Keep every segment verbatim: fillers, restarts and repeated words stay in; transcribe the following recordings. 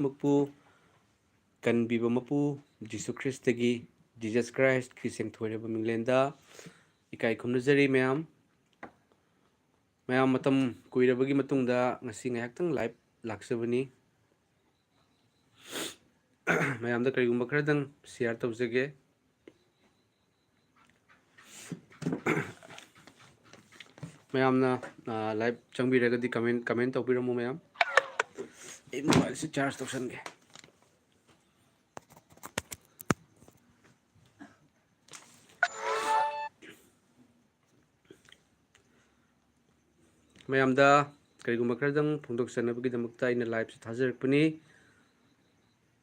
ꯃꯄꯨ, ꯀꯟꯕꯤꯕ ꯃꯄꯨ ꯖꯤꯁꯨ ꯈ꯭ꯔꯤꯁꯇꯒꯤ, Jesus Christ ꯀꯤ ꯁꯦꯡꯊꯣꯏꯔꯕ ꯃꯤꯡꯂꯦꯟꯗ ꯏꯀꯥꯏ ꯈꯨꯝꯅꯖꯔꯤ ꯃꯌꯥꯝ꯫ ꯃꯌꯥꯝ ꯃꯇꯝ ꯀꯨꯏꯔꯕꯒꯤ ꯃꯇꯨꯡꯗ ꯉꯁꯤ ꯉꯥꯏꯍꯥꯛꯇꯪ live ꯂꯥꯛꯆꯕꯅꯤ꯫ ꯃꯌꯥꯝꯗ ꯀꯔꯤꯒꯨꯝꯕ ꯈꯔꯗꯪ share ꯇꯧꯖꯒꯦ꯫ ꯃꯌꯥꯝꯅ, ꯑ, live ꯆꯪꯕꯤꯔꯒꯗꯤ comment, comment ꯇꯧꯕꯤꯔꯝꯃꯨ ꯃꯌꯥꯝ꯫ ꯑꯩ mobileꯁꯤ charge ꯇꯧꯁꯟꯒꯦ꯫ ꯃꯌꯥꯝꯗ ꯀꯔꯤꯒꯨꯝꯕ ꯈꯔꯗꯪ ꯐꯣꯡꯗꯣꯛꯆꯅꯕꯒꯤꯗꯃꯛꯇ ꯑꯩꯅ liveꯁꯤ ꯊꯥꯖꯔꯛꯄꯅꯤ꯫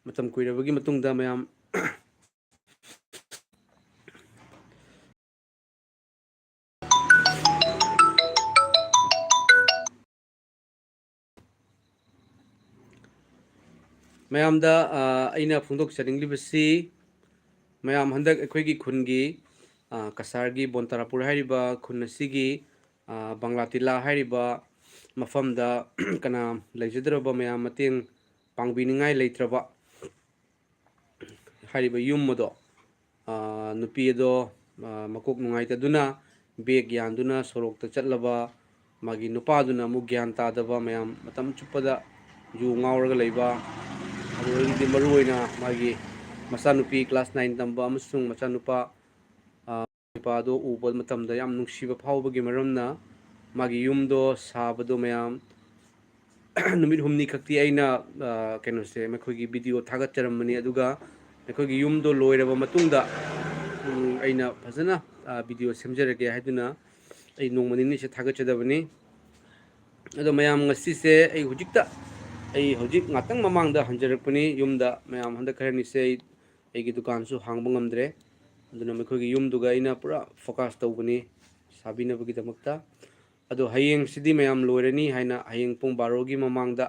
ꯃꯇꯝ ꯀꯨꯏꯔꯕꯒꯤ ꯃꯇꯨꯡꯗ ꯃꯌꯥꯝ ꯃꯌꯥꯝꯗ, ꯑ, ꯑꯩꯅ ꯐꯣꯡꯗꯣꯛꯆꯅꯤꯡꯂꯤꯕꯁꯤ, ꯃꯌꯥꯝ ꯍꯟꯗꯛ ꯑꯩꯈꯣꯏꯒꯤ ꯈꯨꯟꯒꯤ, ꯑ, ꯀꯁꯥꯔꯒꯤ ꯕꯣꯟꯇꯥꯔꯥꯄꯨꯔ ꯍꯥꯏꯔꯤꯕ ꯈꯨꯟ ꯑꯁꯤꯒꯤ, ꯑ, ꯕꯪꯂꯥ ꯇꯤꯂꯥ ꯍꯥꯏꯔꯤꯕ ꯃꯐꯝꯗ ꯀꯅꯥ ꯂꯩꯖꯗ꯭ꯔꯕ ꯃꯌꯥꯝ ꯃꯇꯦꯡ ꯄꯥꯡꯕꯤꯅꯤꯡꯉꯥꯏ ꯂꯩꯇ꯭ꯔꯕ ꯍꯥꯏꯔꯤꯕ ꯌꯨꯝ ꯑꯗꯣ, ꯑ, ꯅꯨꯄꯤ ꯑꯗꯣ, ꯑ, ꯃꯀꯣꯛ ꯅꯨꯡꯉꯥꯏꯇꯗꯨꯅ bag ꯌꯥꯟꯗꯨꯅ ꯁꯣꯔꯣꯛꯇ ꯆꯠꯂꯕ, ꯃꯥꯒꯤ ꯅꯨꯄꯥꯗꯨꯅ ꯑꯃꯨꯛ ꯒ꯭ꯌꯥꯟ ꯇꯥꯗꯕ, ꯃꯌꯥꯝ ꯃꯇꯝ ꯆꯨꯞꯄꯗ ꯌꯨ ꯉꯥꯎꯔꯒ ꯂꯩꯕ, ꯑꯗꯨꯗꯒꯤꯗꯤ ꯃꯔꯨꯑꯣꯏꯅ ꯃꯥꯒꯤ ꯃꯆꯥꯅꯨꯄꯤ class nine ꯇꯝꯕ ꯑꯃꯁꯨꯡ ꯃꯆꯥꯅꯨꯄꯥ, ꯑ, ꯅꯨꯄꯥꯗꯣ ꯎꯕ ꯃꯇꯝꯗ ꯌꯥꯝ ꯅꯨꯡꯁꯤꯕ ꯐꯥꯎꯕꯒꯤ ꯃꯔꯝꯅ ꯃꯥꯒꯤ ꯌꯨꯝꯗꯣ ꯁꯥꯕꯗꯣ ꯃꯌꯥꯝ ꯅꯨꯃꯤꯠ ꯍꯨꯝꯅꯤ ꯈꯛꯇꯤ ꯑꯩꯅ, ꯑ, ꯀꯩꯅꯣꯁꯦ, ꯃꯈꯣꯏꯒꯤ video ꯊꯥꯒꯠꯆꯔꯝꯕꯅꯤ꯫ ꯑꯗꯨꯒ ꯑꯩꯈꯣꯏꯒꯤ ꯌꯨꯝꯗꯣ ꯂꯣꯏꯔꯕ ꯃꯇꯨꯡꯗ, ꯎꯝ, ꯑꯩꯅ ꯐꯖꯅ, ꯑ, video ꯁꯦꯝꯖꯔꯒꯦ ꯍꯥꯏꯗꯨꯅ ꯑꯩ ꯅꯣꯡꯃ ꯅꯤꯅꯤꯁꯦ ꯊꯥꯒꯠꯆꯗꯕꯅꯤ꯫ ꯑꯗꯣ ꯃꯌꯥꯝ, ꯉꯁꯤꯁꯦ ꯑꯩ ꯍꯧꯖꯤꯛꯇ, ꯑꯩ ꯍꯧꯖꯤꯛ ꯉꯥꯛꯇꯪ ꯃꯃꯥꯡꯗ ꯍꯟꯖꯔꯛꯄꯅꯤ ꯌꯨꯝꯗ꯫ ꯃꯌꯥꯝ, ꯍꯟꯗꯛ ꯈꯔꯅꯤꯁꯦ ꯑꯩ, ꯑꯩꯒꯤ ꯗꯨꯀꯥꯟꯁꯨ ꯍꯥꯡꯕ ꯉꯝꯗ꯭ꯔꯦ꯫ ꯑꯗꯨꯅ ꯃꯈꯣꯏꯒꯤ ꯌꯨꯝꯗꯨꯒ ꯑꯩꯅ ꯄꯨꯔꯥ focus ꯇꯧꯕꯅꯤ ꯁꯥꯕꯤꯅꯕꯒꯤꯗꯃꯛꯇ꯫ ꯑꯗꯣ ꯍꯌꯦꯡꯁꯤꯗꯤ ꯃꯌꯥꯝ ꯂꯣꯏꯔꯅꯤ ꯍꯥꯏꯅ, ꯍꯌꯦꯡ ꯄꯨꯡ ꯕꯥꯔꯣꯒꯤ ꯃꯃꯥꯡꯗ,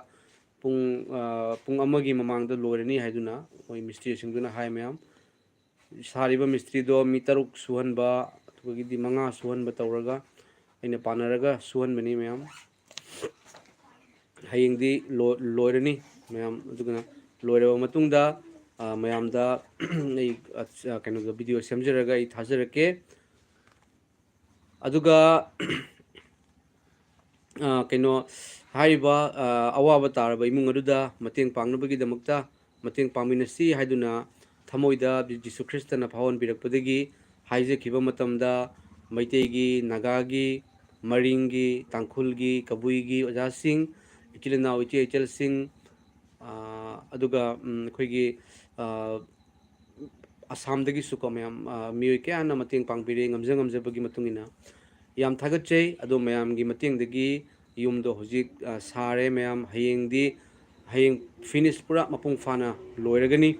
ꯄꯨꯡ, ꯑ, ꯄꯨꯡ ꯑꯃꯒꯤ ꯃꯃꯥꯡꯗ ꯂꯣꯏꯔꯅꯤ ꯍꯥꯏꯗꯨꯅ ꯃꯣꯏ ꯃꯤꯁꯇ꯭ꯔꯤꯁꯤꯡꯗꯨꯅ ꯍꯥꯏ ꯃꯌꯥꯝ꯫ ꯁꯥꯔꯤꯕ ꯃꯤꯁꯇ꯭ꯔꯤꯗꯣ ꯃꯤ ꯇꯔꯨꯛ ꯁꯨꯍꯟꯕ, ꯑꯗꯨꯗꯒꯤꯗꯤ ꯃꯉꯥ ꯁꯨꯍꯟꯕ ꯇꯧꯔꯒ ꯑꯩꯅ ꯄꯥꯅꯔꯒ ꯁꯨꯍꯟꯕꯅꯤ ꯃꯌꯥꯝ꯫ ꯍꯌꯦꯡꯗꯤ ꯂꯣ-, ꯂꯣꯏꯔꯅꯤ꯫ ꯃꯌꯥꯝ꯫ ꯑꯗꯨꯒ ꯂꯣꯏꯔꯕ ꯃꯇꯨꯡꯗ, ꯑ, ꯃꯌꯥꯝꯗ ꯑꯩ, ꯑ, ꯀꯩꯅꯣꯗꯣ, ꯚꯤꯗꯤꯑꯣ ꯁꯦꯝꯖꯔꯒ ꯑꯩ ꯊꯥꯖꯔꯛꯀꯦ꯫ ꯑꯗꯨꯒ, ꯑ, ꯀꯩꯅꯣ, ꯍꯥꯏꯔꯤꯕ, ꯑ, ꯑꯋꯥꯕ ꯇꯥꯔꯕ ꯏꯃꯨꯡ ꯑꯗꯨꯗ ꯃꯇꯦꯡ ꯄꯥꯡꯅꯕꯒꯤꯗꯃꯛꯇ ꯃꯇꯦꯡ ꯄꯥꯡꯃꯤꯟꯅꯁꯤ ꯍꯥꯏꯗꯨꯅ ꯊꯃꯣꯏꯗ ꯖꯤꯁꯨ ꯈ꯭ꯔꯤꯁꯇꯅ ꯐꯥꯎꯍꯟꯕꯤꯔꯛꯄꯗꯒꯤ ꯍꯥꯏꯖꯈꯤꯕ ꯃꯇꯝꯗ ꯃꯩꯇꯩꯒꯤ, ꯅꯥꯒꯥꯒꯤ, ꯃꯔꯤꯡꯒꯤ, ꯇꯥꯡꯈꯨꯜꯒꯤ, ꯀꯕꯨꯏꯒꯤ ꯑꯣꯖꯥꯁꯤꯡ, ꯏꯆꯤꯜ ꯏꯅꯥꯎ, ꯏꯆꯦ ꯏꯆꯜꯁꯤꯡ, ꯑ, ꯑꯗꯨꯒ, ꯎꯝ, ꯑꯩꯈꯣꯏꯒꯤ, ꯑ, ꯑꯁꯥꯝꯗꯒꯤꯁꯨꯀꯣ ꯃꯌꯥꯝ, ꯑ, ꯃꯤꯑꯣꯏ ꯀꯌꯥꯅ ꯃꯇꯦꯡ ꯄꯥꯡꯕꯤꯔꯦ ꯉꯝꯖ ꯉꯝꯖꯕꯒꯤ ꯃꯇꯨꯡ ꯏꯟꯅ꯫ ꯌꯥꯝ ꯊꯥꯒꯠꯆꯩ꯫ ꯑꯗꯣ ꯃꯌꯥꯝꯒꯤ ꯃꯇꯦꯡꯗꯒꯤ ꯌꯨꯝꯗꯣ ꯍꯧꯖꯤꯛ, ꯑ, ꯁꯥꯔꯦ ꯃꯌꯥꯝ꯫ ꯍꯌꯦꯡꯗꯤ, ꯍꯌꯦꯡ ꯐꯤꯅꯤꯁ ꯄꯨꯔꯥ ꯃꯄꯨꯡ ꯐꯥꯅ ꯂꯣꯏꯔꯒꯅꯤ꯫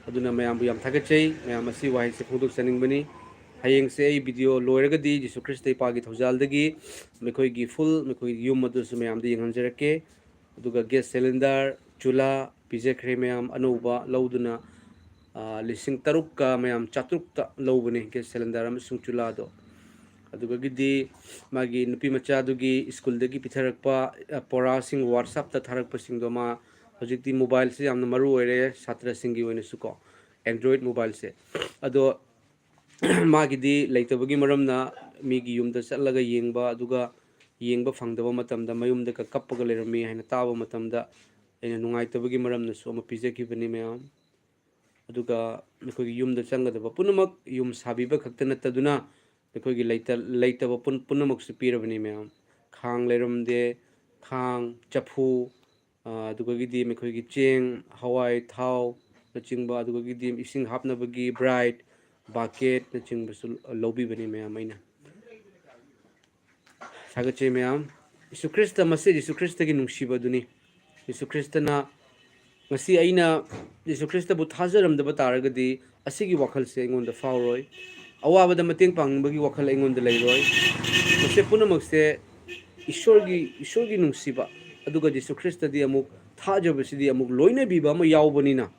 ꯑꯗꯨꯅ ꯃꯌꯥꯝꯕꯨ ꯌꯥꯝ ꯊꯥꯒꯠꯆꯩ꯫ ꯃꯌꯥꯝ ꯑꯁꯤ ꯋꯥꯍꯩꯁꯦ ꯐꯣꯡꯗꯣꯛꯆꯅꯤꯡꯕꯅꯤ꯫ ꯍꯌꯦꯡꯁꯦ ꯑꯩ ꯚꯤꯗꯤꯑꯣ ꯂꯣꯏꯔꯒꯗꯤ ꯖꯤꯁꯨ ꯈ꯭ꯔꯤꯁꯇ ꯏꯄꯥꯒꯤ ꯊꯧꯖꯥꯜꯗꯒꯤ ꯃꯈꯣꯏꯒꯤ ꯐꯨꯜ, ꯃꯈꯣꯏꯒꯤ ꯌꯨꯝ ꯑꯗꯨꯁꯨ ꯃꯌꯥꯝꯗ ꯌꯦꯡꯍꯟꯖꯔꯛꯀꯦ꯫ ꯑꯗꯨꯒ ꯒ꯭ꯌꯥꯁ ꯁꯤꯂꯤꯟꯗꯔ, ꯆꯨꯂꯥ ꯄꯤꯖꯈ꯭ꯔꯦ ꯃꯌꯥꯝ꯫ ꯑꯅꯧꯕ ꯂꯧꯗꯨꯅ, ꯑ, ꯂꯤꯁꯤꯡ ꯇꯔꯨꯛꯀ ꯃꯌꯥꯝ ꯆꯥꯇ꯭ꯔꯨꯛꯇ ꯂꯧꯕꯅꯦ ꯒ꯭ꯌꯥꯁ ꯁꯤꯂꯤꯟꯗꯔ ꯑꯃꯁꯨꯡ ꯆꯨꯂꯥꯗꯣ꯫ ꯑꯗꯨꯗꯒꯤꯗꯤ ꯃꯥꯒꯤ ꯅꯨꯄꯤ ꯃꯆꯥꯗꯨꯒꯤ ꯁ꯭ꯀꯨꯜꯗꯒꯤ ꯄꯤꯊꯔꯛꯄ, ꯑ, ꯄꯣꯔꯥꯁꯤꯡ WhatsApp-ꯇ ꯊꯥꯔꯛꯄꯁꯤꯡꯗꯣ ꯃꯥ ꯍꯧꯖꯤꯛꯇꯤ ꯃꯣꯕꯥꯏꯜꯁꯦ ꯌꯥꯝꯅ ꯃꯔꯨ ꯑꯣꯏꯔꯦ ꯁꯥꯇ꯭ꯔꯁꯤꯡꯒꯤ ꯑꯣꯏꯅꯁꯨꯀꯣ, Android ꯃꯣꯕꯥꯏꯜꯁꯦ꯫ ꯑꯗꯣ ꯃꯥꯒꯤꯗꯤ ꯂꯩꯇꯕꯒꯤ ꯃꯔꯝꯅ ꯃꯤꯒꯤ ꯌꯨꯝꯗ ꯆꯠꯂꯒ ꯌꯦꯡꯕ, ꯑꯗꯨꯒ ꯌꯦꯡꯕ ꯐꯪꯗꯕ ꯃꯇꯝꯗ ꯃꯌꯨꯝꯗꯒ ꯀꯞꯄꯒ ꯂꯩꯔꯝꯃꯤ ꯍꯥꯏꯅ ꯇꯥꯕ ꯃꯇꯝꯗ ꯑꯩꯅ ꯅꯨꯡꯉꯥꯏꯇꯕꯒꯤ ꯃꯔꯝꯅꯁꯨ ꯑꯃ ꯄꯤꯖꯈꯤꯕꯅꯤ ꯃꯌꯥꯝ꯫ ꯑꯗꯨꯒ ꯑꯩꯈꯣꯏꯒꯤ ꯌꯨꯝꯗ ꯆꯪꯒꯗꯕ ꯄꯨꯝꯅꯃꯛ ꯌꯨꯝ ꯁꯥꯕꯤꯕ ꯈꯛꯇ ꯅꯠꯇꯗꯨꯅ ꯑꯩꯈꯣꯏꯒꯤ ꯂꯩꯇ-, ꯂꯩꯇꯕ ꯄꯨꯝ-, ꯄꯨꯝꯅꯃꯛꯁꯨ ꯄꯤꯔꯕꯅꯤ ꯃꯌꯥꯝ꯫ ꯈꯥꯡ ꯂꯩꯔꯝꯗꯦ, ꯈꯥꯡ, ꯆꯐꯨ, ꯑ, ꯑꯗꯨꯗꯒꯤꯗꯤ ꯃꯈꯣꯏꯒꯤ ꯆꯦꯡ, ꯍꯋꯥꯏ, ꯊꯥꯎꯅꯆꯤꯡꯕ, ꯑꯗꯨꯗꯒꯤꯗꯤ ꯏꯁꯤꯡ ꯍꯥꯞꯅꯕꯒꯤ ꯕ꯭ꯔꯥꯏꯠ, ꯕꯥꯀꯦꯠꯅꯆꯤꯡꯕꯁꯨ ꯂꯧꯕꯤꯕꯅꯤ ꯃꯌꯥꯝ ꯑꯩꯅ꯫ ꯊꯥꯒꯠꯆꯩ ꯃꯌꯥꯝ꯫ ꯖꯤꯁꯨ ꯈ꯭ꯔꯤꯁꯇ, ꯃꯁꯤ ꯖꯤꯁꯨ ꯈ꯭ꯔꯤꯁꯇꯒꯤ ꯅꯨꯡꯁꯤꯕ ꯑꯗꯨꯅꯤ꯫ ꯖꯤꯁꯨ ꯈ꯭ꯔꯤꯁꯇꯅ, ꯉꯁꯤ ꯑꯩꯅ ꯖꯤꯁꯨ ꯈ꯭ꯔꯤꯁꯇꯕꯨ ꯊꯥꯖꯔꯝꯗꯕ ꯇꯥꯔꯒꯗꯤ ꯑꯁꯤꯒꯤ ꯋꯥꯈꯜꯁꯦ ꯑꯩꯉꯣꯟꯗ ꯐꯥꯎꯔꯣꯏ꯫ ꯑꯋꯥꯕꯗ ꯃꯇꯦꯡ ꯄꯥꯡꯅꯤꯡꯕꯒꯤ ꯋꯥꯈꯜ ꯑꯩꯉꯣꯟꯗ ꯂꯩꯔꯣꯏ꯫ ꯃꯁꯤ ꯄꯨꯝꯅꯃꯛꯁꯦ ꯏꯁꯣꯔꯒꯤ, ꯏꯁꯣꯔꯒꯤ ꯅꯨꯡꯁꯤꯕ, ꯑꯗꯨꯒ ꯖꯤꯁꯨ ꯈ꯭ꯔꯤꯁꯇꯗꯤ ꯑꯃꯨꯛ ꯊꯥꯖꯕꯁꯤꯗꯤ ꯑꯃꯨꯛ ꯂꯣꯏꯅꯕꯤꯕ ꯑꯃ ꯌꯥꯎꯕꯅꯤꯅ,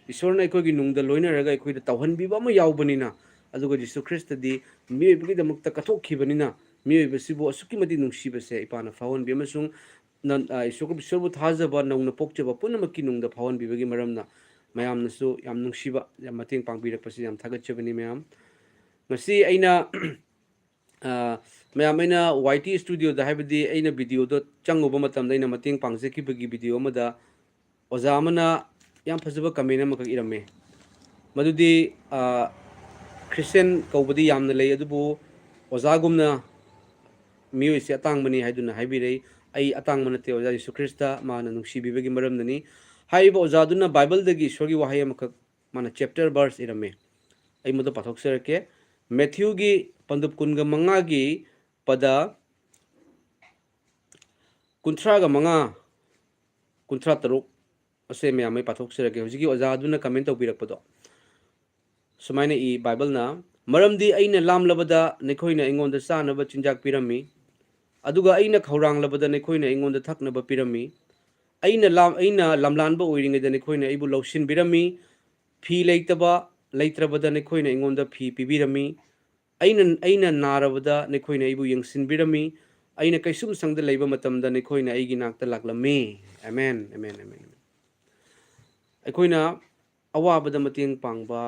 ꯏꯁꯣꯔꯅ ꯑꯩꯈꯣꯏꯒꯤ ꯅꯨꯡꯗ ꯂꯣꯏꯅꯔꯒ ꯑꯩꯈꯣꯏꯗ ꯇꯧꯍꯟꯕꯤꯕ ꯑꯃ ꯌꯥꯎꯕꯅꯤꯅ, ꯑꯗꯨꯒ ꯖꯤꯁꯨ ꯈ꯭ꯔꯤꯁꯇꯗꯤ ꯃꯤꯑꯣꯏꯕꯒꯤꯗꯃꯛꯇ ꯀꯠꯊꯣꯛꯈꯤꯕꯅꯤꯅ, ꯃꯤꯑꯣꯏꯕꯁꯤꯕꯨ ꯑꯁꯨꯛꯀꯤ ꯃꯇꯤꯛ ꯅꯨꯡꯁꯤꯕꯁꯦ ꯏꯄꯥꯅ ꯐꯥꯎꯍꯟꯕꯤ ꯑꯃꯁꯨꯡ ꯅ-, ꯑ, ꯏꯁꯣꯔ, ꯏꯁꯣꯔꯕꯨ ꯊꯥꯖꯕ ꯅꯧꯅ ꯄꯣꯛꯆꯕ ꯄꯨꯝꯅꯃꯛꯀꯤ ꯅꯨꯡꯗ ꯐꯥꯎꯍꯟꯕꯤꯕꯒꯤ ꯃꯔꯝꯅ ꯃꯌꯥꯝꯅꯁꯨ ꯌꯥꯝ ꯅꯨꯡꯁꯤꯕ, ꯌꯥꯝ ꯃꯇꯦꯡ ꯄꯥꯡꯕꯤꯔꯛꯄꯁꯤ ꯌꯥꯝ ꯊꯥꯒꯠꯆꯕꯅꯤ ꯃꯌꯥꯝ꯫ ꯉꯁꯤ ꯑꯩꯅ, ꯑ, ꯃꯌꯥꯝ, ꯑꯩꯅ ꯋꯥꯏ ꯇꯤ ꯁ꯭ꯇꯨꯗꯤꯑꯣꯗ, ꯍꯥꯏꯕꯗꯤ ꯑꯩꯅ ꯚꯤꯗꯤꯑꯣꯗꯣ ꯆꯪꯉꯨꯕ ꯃꯇꯝꯗ ꯑꯩꯅ ꯃꯇꯦꯡ ꯄꯥꯡꯖꯈꯤꯕꯒꯤ ꯚꯤꯗꯤꯑꯣ ꯑꯃꯗ ꯑꯣꯖꯥ ꯑꯃꯅ ꯌꯥꯝ ꯐꯖꯕ ꯀꯃꯦꯟ ꯑꯃꯈꯛ ꯏꯔꯝꯃꯦ꯫ ꯃꯗꯨꯗꯤ, ꯑ, ꯈ꯭ꯔꯤꯁꯇꯤꯌꯥꯟ ꯀꯧꯕꯗꯤ ꯌꯥꯝꯅ ꯂꯩ, ꯑꯗꯨꯕꯨ ꯑꯣꯖꯥꯒꯨꯝꯅ ꯃꯤꯑꯣꯏꯁꯦ ꯑꯇꯥꯡꯕꯅꯤ ꯍꯥꯏꯗꯨꯅ ꯍꯥꯏꯕꯤꯔꯛꯏ꯫ ꯑꯩ ꯑꯇꯥꯡꯕ ꯅꯠꯇꯦ, ꯑꯣꯖꯥ ꯌꯦꯁꯨ ꯈ꯭ꯔꯤꯁꯇ ꯃꯥꯅ ꯅꯨꯡꯁꯤꯕꯤꯕꯒꯤ ꯃꯔꯝꯅꯅꯤ꯫ ꯍꯥꯏꯔꯤꯕ ꯑꯣꯖꯥꯗꯨꯅ ꯕꯥꯏꯕꯜꯗꯒꯤ ꯏꯁꯣꯔꯒꯤ ꯋꯥꯍꯩ ꯑꯃꯈꯛ ꯃꯥꯅ ꯆꯦꯞꯇꯔ ꯚꯔꯁ ꯏꯔꯝꯃꯦ꯫ ꯑꯩ ꯃꯗꯨ ꯄꯥꯊꯣꯛꯆꯔꯛꯀꯦ꯫ ꯃꯦꯊ꯭ꯌꯨꯒꯤ ꯄꯟꯗꯨꯞ ꯀꯨꯟꯒ ꯃꯉꯥꯒꯤ ꯄꯗ ꯀꯨꯟꯊ꯭ꯔꯥꯒ ꯃꯉꯥ, ꯀꯨꯟꯊ꯭ꯔꯥ ꯇꯔꯨꯛ ꯑꯁꯦ ꯃꯌꯥꯝ ꯑꯩ ꯄꯥꯊꯣꯛꯆꯔꯛꯀꯦ꯫ ꯍꯧꯖꯤꯛꯀꯤ ꯑꯣꯖꯥꯗꯨꯅ ꯀꯃꯦꯟ ꯇꯧꯕꯤꯔꯛꯄꯗꯣ꯫ ꯁꯨꯃꯥꯏꯅ ꯏ ꯕꯥꯏꯕꯜꯅ, "ꯃꯔꯝꯗꯤ ꯑꯩꯅ ꯂꯥꯝꯂꯕꯗ ꯅꯈꯣꯏꯅ ꯑꯩꯉꯣꯟꯗ ꯆꯥꯅꯕ ꯆꯤꯟꯖꯥꯛ ꯄꯤꯔꯝꯃꯤ, ꯑꯗꯨꯒ ꯑꯩꯅ ꯈꯧꯔꯥꯡꯂꯕꯗ ꯅꯈꯣꯏꯅ ꯑꯩꯉꯣꯟꯗ ꯊꯛꯅꯕ ꯄꯤꯔꯝꯃꯤ꯫ ꯑꯩꯅ ꯂꯥꯝ-, ꯑꯩꯅ ꯂꯝꯂꯥꯟꯕ ꯑꯣꯏꯔꯤꯉꯩꯗ ꯅꯈꯣꯏꯅ ꯑꯩꯕꯨ ꯂꯧꯁꯤꯟꯕꯤꯔꯝꯃꯤ꯫ ꯐꯤ ꯂꯩꯇꯕ, ꯂꯩꯇ꯭ꯔꯕꯗ ꯅꯈꯣꯏꯅ ꯑꯩꯉꯣꯟꯗ ꯐꯤ ꯄꯤꯕꯤꯔꯝꯃꯤ꯫ ꯑꯩꯅ, ꯑꯩꯅ ꯅꯥꯔꯕꯗ ꯅꯈꯣꯏꯅ ꯑꯩꯕꯨ ꯌꯦꯡꯁꯤꯟꯕꯤꯔꯝꯃꯤ꯫ ꯑꯩꯅ ꯀꯩꯁꯨꯝꯁꯪꯗ ꯂꯩꯕ ꯃꯇꯝꯗ ꯅꯈꯣꯏꯅ ꯑꯩꯒꯤ ꯅꯥꯛꯇ ꯂꯥꯛꯂꯝꯃꯤ꯫" Amen, amen, amen, amen. ꯑꯩꯈꯣꯏꯅ ꯑꯋꯥꯕꯗ ꯃꯇꯦꯡ ꯄꯥꯡꯕ,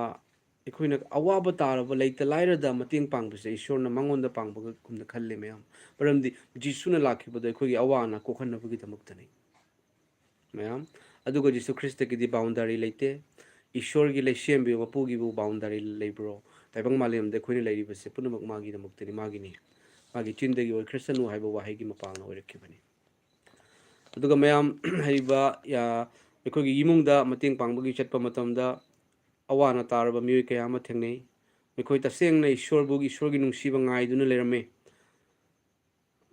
ꯑꯩꯈꯣꯏꯅ ꯑꯋꯥꯕ ꯇꯥꯔꯕ ꯂꯩꯇ ꯂꯥꯏꯔꯗ ꯃꯇꯦꯡ ꯄꯥꯡꯕꯁꯦ ꯏꯁꯣꯔꯅ ꯃꯉꯣꯟꯗ ꯄꯥꯡꯕꯒꯨꯝꯅ ꯈꯜꯂꯦ ꯃꯌꯥꯝ꯫ ꯃꯔꯝꯗꯤ ꯖꯤꯁꯨꯅ ꯂꯥꯛꯈꯤꯕꯗꯣ ꯑꯩꯈꯣꯏꯒꯤ ꯑꯋꯥ ꯑꯅꯥ ꯀꯣꯛꯍꯟꯅꯕꯒꯤꯗꯃꯛꯇꯅꯤ ꯃꯌꯥꯝ꯫ ꯑꯗꯨꯒ ꯖꯤꯁꯨ ꯈ꯭ꯔꯤꯁꯇꯒꯤꯗꯤ ꯕꯥꯎꯟꯗꯔꯤ ꯂꯩꯇꯦ꯫ ꯏꯁꯣꯔꯒꯤ ꯂꯩꯁꯦꯝꯕꯤꯕ ꯃꯄꯨꯒꯤꯕꯨ ꯕꯥꯎꯟꯗꯔꯤ ꯂꯩꯕ꯭ꯔꯣ? ꯇꯥꯏꯕꯪ ꯃꯥꯂꯦꯝꯗ ꯑꯩꯈꯣꯏꯅ ꯂꯩꯔꯤꯕꯁꯦ ꯄꯨꯝꯅꯃꯛ ꯃꯥꯒꯤꯗꯃꯛꯇꯅꯤ, ꯃꯥꯒꯤꯅꯤ꯫ ꯃꯥꯒꯤ ꯆꯤꯟꯗꯒꯤ "ꯑꯣꯏꯈ꯭ꯔꯁꯅꯨ" ꯍꯥꯏꯕ ꯋꯥꯍꯩꯒꯤ ꯃꯄꯥꯡꯅ ꯑꯣꯏꯔꯛꯈꯤꯕꯅꯤ꯫ ꯑꯗꯨꯒ ꯃꯌꯥꯝ, ꯍꯥꯏꯔꯤꯕ, ꯌꯥ-, ꯑꯩꯈꯣꯏꯒꯤ ꯏꯃꯨꯡꯗ ꯃꯇꯦꯡ ꯄꯥꯡꯕꯒꯤ ꯆꯠꯄ ꯃꯇꯝꯗ ꯑꯋꯥ ꯑꯅꯥ ꯇꯥꯔꯕ ꯃꯤꯑꯣꯏ ꯀꯌꯥ ꯑꯃ ꯊꯦꯡꯅꯩ꯫ ꯃꯈꯣꯏ ꯇꯁꯦꯡꯅ ꯏꯁꯣꯔꯕꯨ, ꯏꯁꯣꯔꯒꯤ ꯅꯨꯡꯁꯤꯕ ꯉꯥꯏꯗꯨꯅ ꯂꯩꯔꯝꯃꯤ꯫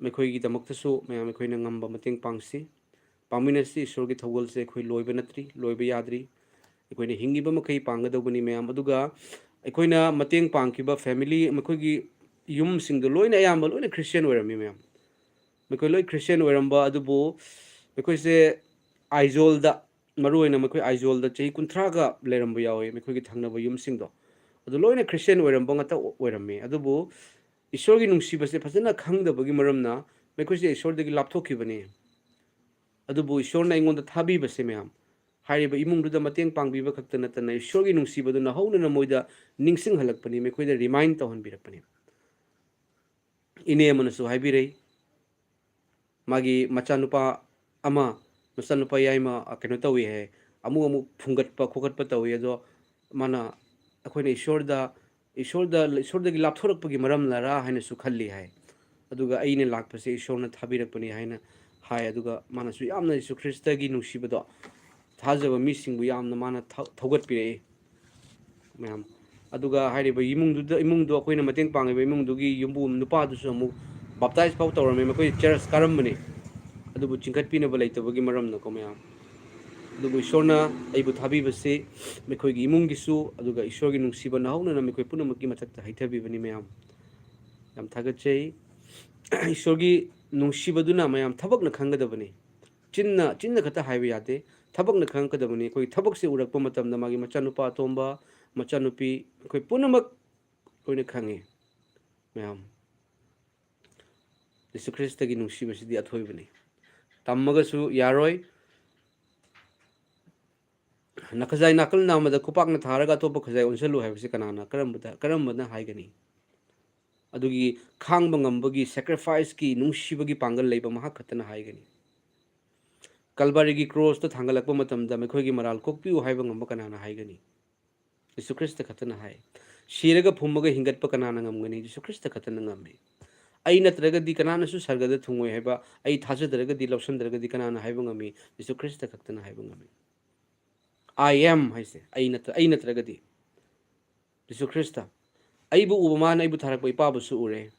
ꯃꯈꯣꯏꯒꯤꯗꯃꯛꯇꯁꯨ ꯃꯌꯥꯝ ꯑꯩꯈꯣꯏꯅ ꯉꯝꯕ ꯃꯇꯦꯡ ꯄꯥꯡꯁꯤ, ꯄꯥꯡꯃꯤꯟꯅꯁꯤ꯫ ꯏꯁꯣꯔꯒꯤ ꯊꯧꯒꯜꯁꯦ ꯑꯩꯈꯣꯏ ꯂꯣꯏꯕ ꯅꯠꯇ꯭ꯔꯤ, ꯂꯣꯏꯕ ꯌꯥꯗ꯭ꯔꯤ꯫ ꯑꯩꯈꯣꯏꯅ ꯍꯤꯡꯉꯤꯕ ꯃꯈꯩ ꯄꯥꯡꯒꯗꯧꯕꯅꯤ ꯃꯌꯥꯝ꯫ ꯑꯗꯨꯒ ꯑꯩꯈꯣꯏꯅ ꯃꯇꯦꯡ ꯄꯥꯡꯈꯤꯕ ꯐꯦꯃꯤꯂꯤ, ꯃꯈꯣꯏꯒꯤ ꯌꯨꯝꯁꯤꯡꯗꯣ ꯂꯣꯏꯅ, ꯑꯌꯥꯝꯕ ꯂꯣꯏꯅ ꯈ꯭ꯔꯤꯁꯇꯤꯌꯥꯟ ꯑꯣꯏꯔꯝꯃꯤ ꯃꯌꯥꯝ꯫ ꯃꯈꯣꯏ ꯂꯣꯏ ꯈ꯭ꯔꯤꯁꯇꯤꯌꯥꯟ ꯑꯣꯏꯔꯝꯕ ꯑꯗꯨꯕꯨ ꯃꯈꯣꯏꯁꯦ ꯑꯥꯏꯖꯣꯜꯗ, ꯃꯔꯨꯑꯣꯏꯅ ꯃꯈꯣꯏ ꯑꯥꯏꯖꯣꯜꯗ ꯆꯍꯤ ꯀꯨꯟꯊ꯭ꯔꯥꯒ ꯂꯩꯔꯝꯕ ꯌꯥꯎꯏ, ꯃꯈꯣꯏꯒꯤ ꯊꯪꯅꯕ ꯌꯨꯝꯁꯤꯡꯗꯣ꯫ ꯑꯗꯨ ꯂꯣꯏꯅ ꯈ꯭ꯔꯤꯁꯇꯤꯌꯥꯟ ꯑꯣꯏꯔꯝꯕ ꯉꯥꯛꯇ ꯑꯣꯏꯔꯝꯃꯤ꯫ ꯑꯗꯨꯕꯨ ꯏꯁꯣꯔꯒꯤ ꯅꯨꯡꯁꯤꯕꯁꯦ ꯐꯖꯅ ꯈꯪꯗꯕꯒꯤ ꯃꯔꯝꯅ ꯃꯈꯣꯏꯁꯦ ꯏꯁꯣꯔꯗꯒꯤ ꯂꯥꯞꯊꯣꯛꯈꯤꯕꯅꯤ꯫ ꯑꯗꯨꯕꯨ ꯏꯁꯣꯔꯅ ꯑꯩꯉꯣꯟꯗ ꯊꯥꯕꯤꯕꯁꯦ ꯃꯌꯥꯝ, ꯍꯥꯏꯔꯤꯕ ꯏꯃꯨꯡꯗꯨꯗ ꯃꯇꯦꯡ ꯄꯥꯡꯕꯤꯕ ꯈꯛꯇ ꯅꯠꯇꯅ ꯏꯁꯣꯔꯒꯤ ꯅꯨꯡꯁꯤꯕꯗꯨꯅ ꯍꯧꯅꯅ ꯃꯣꯏꯗ ꯅꯤꯡꯁꯤꯡꯍꯜꯂꯛꯄꯅꯤ, ꯃꯈꯣꯏꯗ remind ꯇꯧꯍꯟꯕꯤꯔꯛꯄꯅꯤ꯫ ꯏꯅꯦ ꯑꯃꯅꯁꯨ ꯍꯥꯏꯕꯤꯔꯛꯏ, ꯃꯥꯒꯤ ꯃꯆꯥꯅꯨꯄꯥ ꯑꯃ, ꯃꯆꯥꯅꯨꯄꯥ ꯌꯥꯏꯃ, ꯑ, ꯀꯩꯅꯣ ꯇꯧꯏ ꯍꯥꯏ, ꯑꯃꯨꯛ ꯑꯃꯨꯛ ꯐꯨꯡꯒꯠꯄ ꯈꯣꯀꯠꯄ ꯇꯧꯏ꯫ ꯑꯗꯣ ꯃꯥꯅ, ꯑꯩꯈꯣꯏꯅ ꯏꯁꯣꯔꯗ, ꯏꯁꯣꯔꯗ, ꯏꯁꯣꯔꯗꯒꯤ ꯂꯥꯞꯊꯣꯔꯛꯄꯒꯤ ꯃꯔꯝꯅꯔꯥ ꯍꯥꯏꯅꯁꯨ ꯈꯜꯂꯤ ꯍꯥꯏ꯫ ꯑꯗꯨꯒ ꯑꯩꯅ ꯂꯥꯛꯄꯁꯦ ꯏꯁꯣꯔꯅ ꯊꯥꯕꯤꯔꯛꯄꯅꯤ ꯍꯥꯏꯅ ꯍꯥꯏ꯫ ꯑꯗꯨꯒ ꯃꯥꯅꯁꯨ ꯌꯥꯝꯅ ꯖꯤꯁꯨ ꯈ꯭ꯔꯤꯁꯇꯒꯤ ꯅꯨꯡꯁꯤꯕꯗꯣ, ꯊꯥꯖꯕ ꯃꯤꯁꯤꯡꯕꯨ ꯌꯥꯝꯅ ꯃꯥꯅ ꯊꯧ-, ꯊꯧꯒꯠꯄꯤꯔꯛꯏ ꯃꯌꯥꯝ꯫ ꯑꯗꯨꯒ ꯍꯥꯏꯔꯤꯕ ꯏꯃꯨꯡꯗꯨꯗ, ꯏꯃꯨꯡꯗꯣ, ꯑꯩꯈꯣꯏꯅ ꯃꯇꯦꯡ ꯄꯥꯡꯉꯤꯕ ꯏꯃꯨꯡꯗꯨꯒꯤ ꯌꯨꯝꯕꯨ ꯅꯨꯄꯥꯗꯨꯁꯨ ꯑꯃꯨꯛ baptize ꯐꯥꯎ ꯇꯧꯔꯝꯃꯦ, ꯃꯈꯣꯏ church ꯀꯥꯔꯝꯕꯅꯤ꯫ ꯑꯗꯨꯕꯨ ꯆꯤꯡꯈꯠꯄꯤꯅꯕ ꯂꯩꯇꯕꯒꯤ ꯃꯔꯝꯅꯀꯣ ꯃꯌꯥꯝ꯫ ꯑꯗꯨꯕꯨ ꯏꯁꯣꯔꯅ ꯑꯩꯕꯨ ꯊꯥꯕꯤꯕꯁꯤ ꯃꯈꯣꯏꯒꯤ ꯏꯃꯨꯡꯒꯤꯁꯨ, ꯑꯗꯨꯒ ꯏꯁꯣꯔꯒꯤ ꯅꯨꯡꯁꯤꯕꯅ ꯍꯧꯅꯅ ꯃꯈꯣꯏ ꯄꯨꯝꯅꯃꯛꯀꯤ ꯃꯊꯛꯇ ꯍꯩꯊꯕꯤꯕꯅꯤ ꯃꯌꯥꯝ꯫ ꯌꯥꯝ ꯊꯥꯒꯠꯆꯩ꯫ ꯏꯁꯣꯔꯒꯤ ꯅꯨꯡꯁꯤꯕꯗꯨꯅ ꯃꯌꯥꯝ ꯊꯕꯛꯅ ꯈꯪꯒꯗꯕꯅꯤ, ꯆꯤꯟꯅ, ꯆꯤꯟꯅ ꯈꯛꯇ ꯍꯥꯏꯕ ꯌꯥꯗꯦ, ꯊꯕꯛꯅ ꯈꯪꯉꯛꯀꯗꯕꯅꯤ꯫ ꯑꯩꯈꯣꯏ ꯊꯕꯛꯁꯦ ꯎꯔꯛꯄ ꯃꯇꯝꯗ ꯃꯥꯒꯤ ꯃꯆꯥꯅꯨꯄꯥ ꯑꯇꯣꯝꯕ, ꯃꯆꯥꯅꯨꯄꯤ, ꯑꯩꯈꯣꯏ ꯄꯨꯝꯅꯃꯛ ꯂꯣꯏꯅ ꯈꯪꯉꯤ ꯃꯌꯥꯝ꯫ ꯖꯤꯁꯨ ꯈ꯭ꯔꯤꯁꯇꯒꯤ ꯅꯨꯡꯁꯤꯕꯁꯤꯗꯤ ꯑꯊꯣꯏꯕꯅꯤ꯫ ꯇꯝꯃꯒꯁꯨ ꯌꯥꯔꯣꯏ꯫ ꯅꯈꯖꯥꯏ ꯅꯥꯀꯜ ꯅꯥꯝꯃꯗ ꯈꯨꯄꯥꯛꯅ ꯊꯥꯔꯒ ꯑꯇꯣꯞꯄ ꯈꯖꯥꯏ ꯑꯣꯟꯁꯤꯜꯂꯨ ꯍꯥꯏꯕꯁꯤ ꯀꯅꯥꯅ, ꯀꯔꯝꯕꯗ, ꯀꯔꯝꯕꯅ ꯍꯥꯏꯒꯅꯤ? ꯑꯗꯨꯒꯤ ꯈꯥꯡꯕ ꯉꯝꯕꯒꯤ, sacrificeꯀꯤ, ꯅꯨꯡꯁꯤꯕꯒꯤ ꯄꯥꯡꯒꯜ ꯂꯩꯕ ꯃꯍꯥꯛ ꯈꯛꯇꯅ ꯍꯥꯏꯒꯅꯤ꯫ ꯀꯜꯕꯥꯔꯤꯒꯤ ꯀ꯭ꯔꯣꯁꯇ ꯊꯥꯡꯒꯠꯂꯛꯄ ꯃꯇꯝꯗ ꯃꯈꯣꯏꯒꯤ ꯃꯔꯥꯜ ꯀꯣꯛꯄꯤꯌꯨ ꯍꯥꯏꯕ ꯉꯝꯕ ꯀꯅꯥꯅ ꯍꯥꯏꯒꯅꯤ? ꯖꯤꯁꯨ ꯈ꯭ꯔꯤꯁꯇ ꯈꯛꯇꯅ ꯍꯥꯏ꯫ ꯁꯤꯔꯒ ꯐꯨꯝꯃꯒ ꯍꯤꯡꯒꯠꯄ ꯀꯅꯥꯅ ꯉꯝꯒꯅꯤ? ꯖꯤꯁꯨ ꯈ꯭ꯔꯤꯁꯇ ꯈꯛꯇꯅ ꯉꯝꯃꯤ꯫ ꯑꯩ ꯅꯠꯇ꯭ꯔꯒꯗꯤ ꯀꯅꯥꯅꯁꯨ ꯁꯔꯒꯗ ꯊꯨꯡꯉꯣꯏ ꯍꯥꯏꯕ, ꯑꯩ ꯊꯥꯖꯗ꯭ꯔꯒꯗꯤ, ꯂꯧꯁꯟꯗ꯭ꯔꯒꯗꯤ ꯀꯅꯥꯅ ꯍꯥꯏꯕ ꯉꯝꯃꯤ? ꯖꯤꯁꯨ ꯈ꯭ꯔꯤꯁꯇ ꯈꯛꯇꯅ ꯍꯥꯏꯕ ꯉꯝꯃꯤ꯫ I am ꯍꯥꯏꯁꯦ, ꯑꯩ ꯅꯠꯇ-, ꯑꯩ ꯅꯠꯇ꯭ꯔꯒꯗꯤ ꯖꯤꯁꯨ ꯈ꯭ꯔꯤꯁꯇ꯫ ꯑꯩꯕꯨ ꯎꯕ ꯃꯥꯅ ꯑꯩꯕꯨ ꯊꯥꯔꯛꯄ ꯏꯄꯥꯕꯨꯁꯨ ꯎꯔꯦ꯫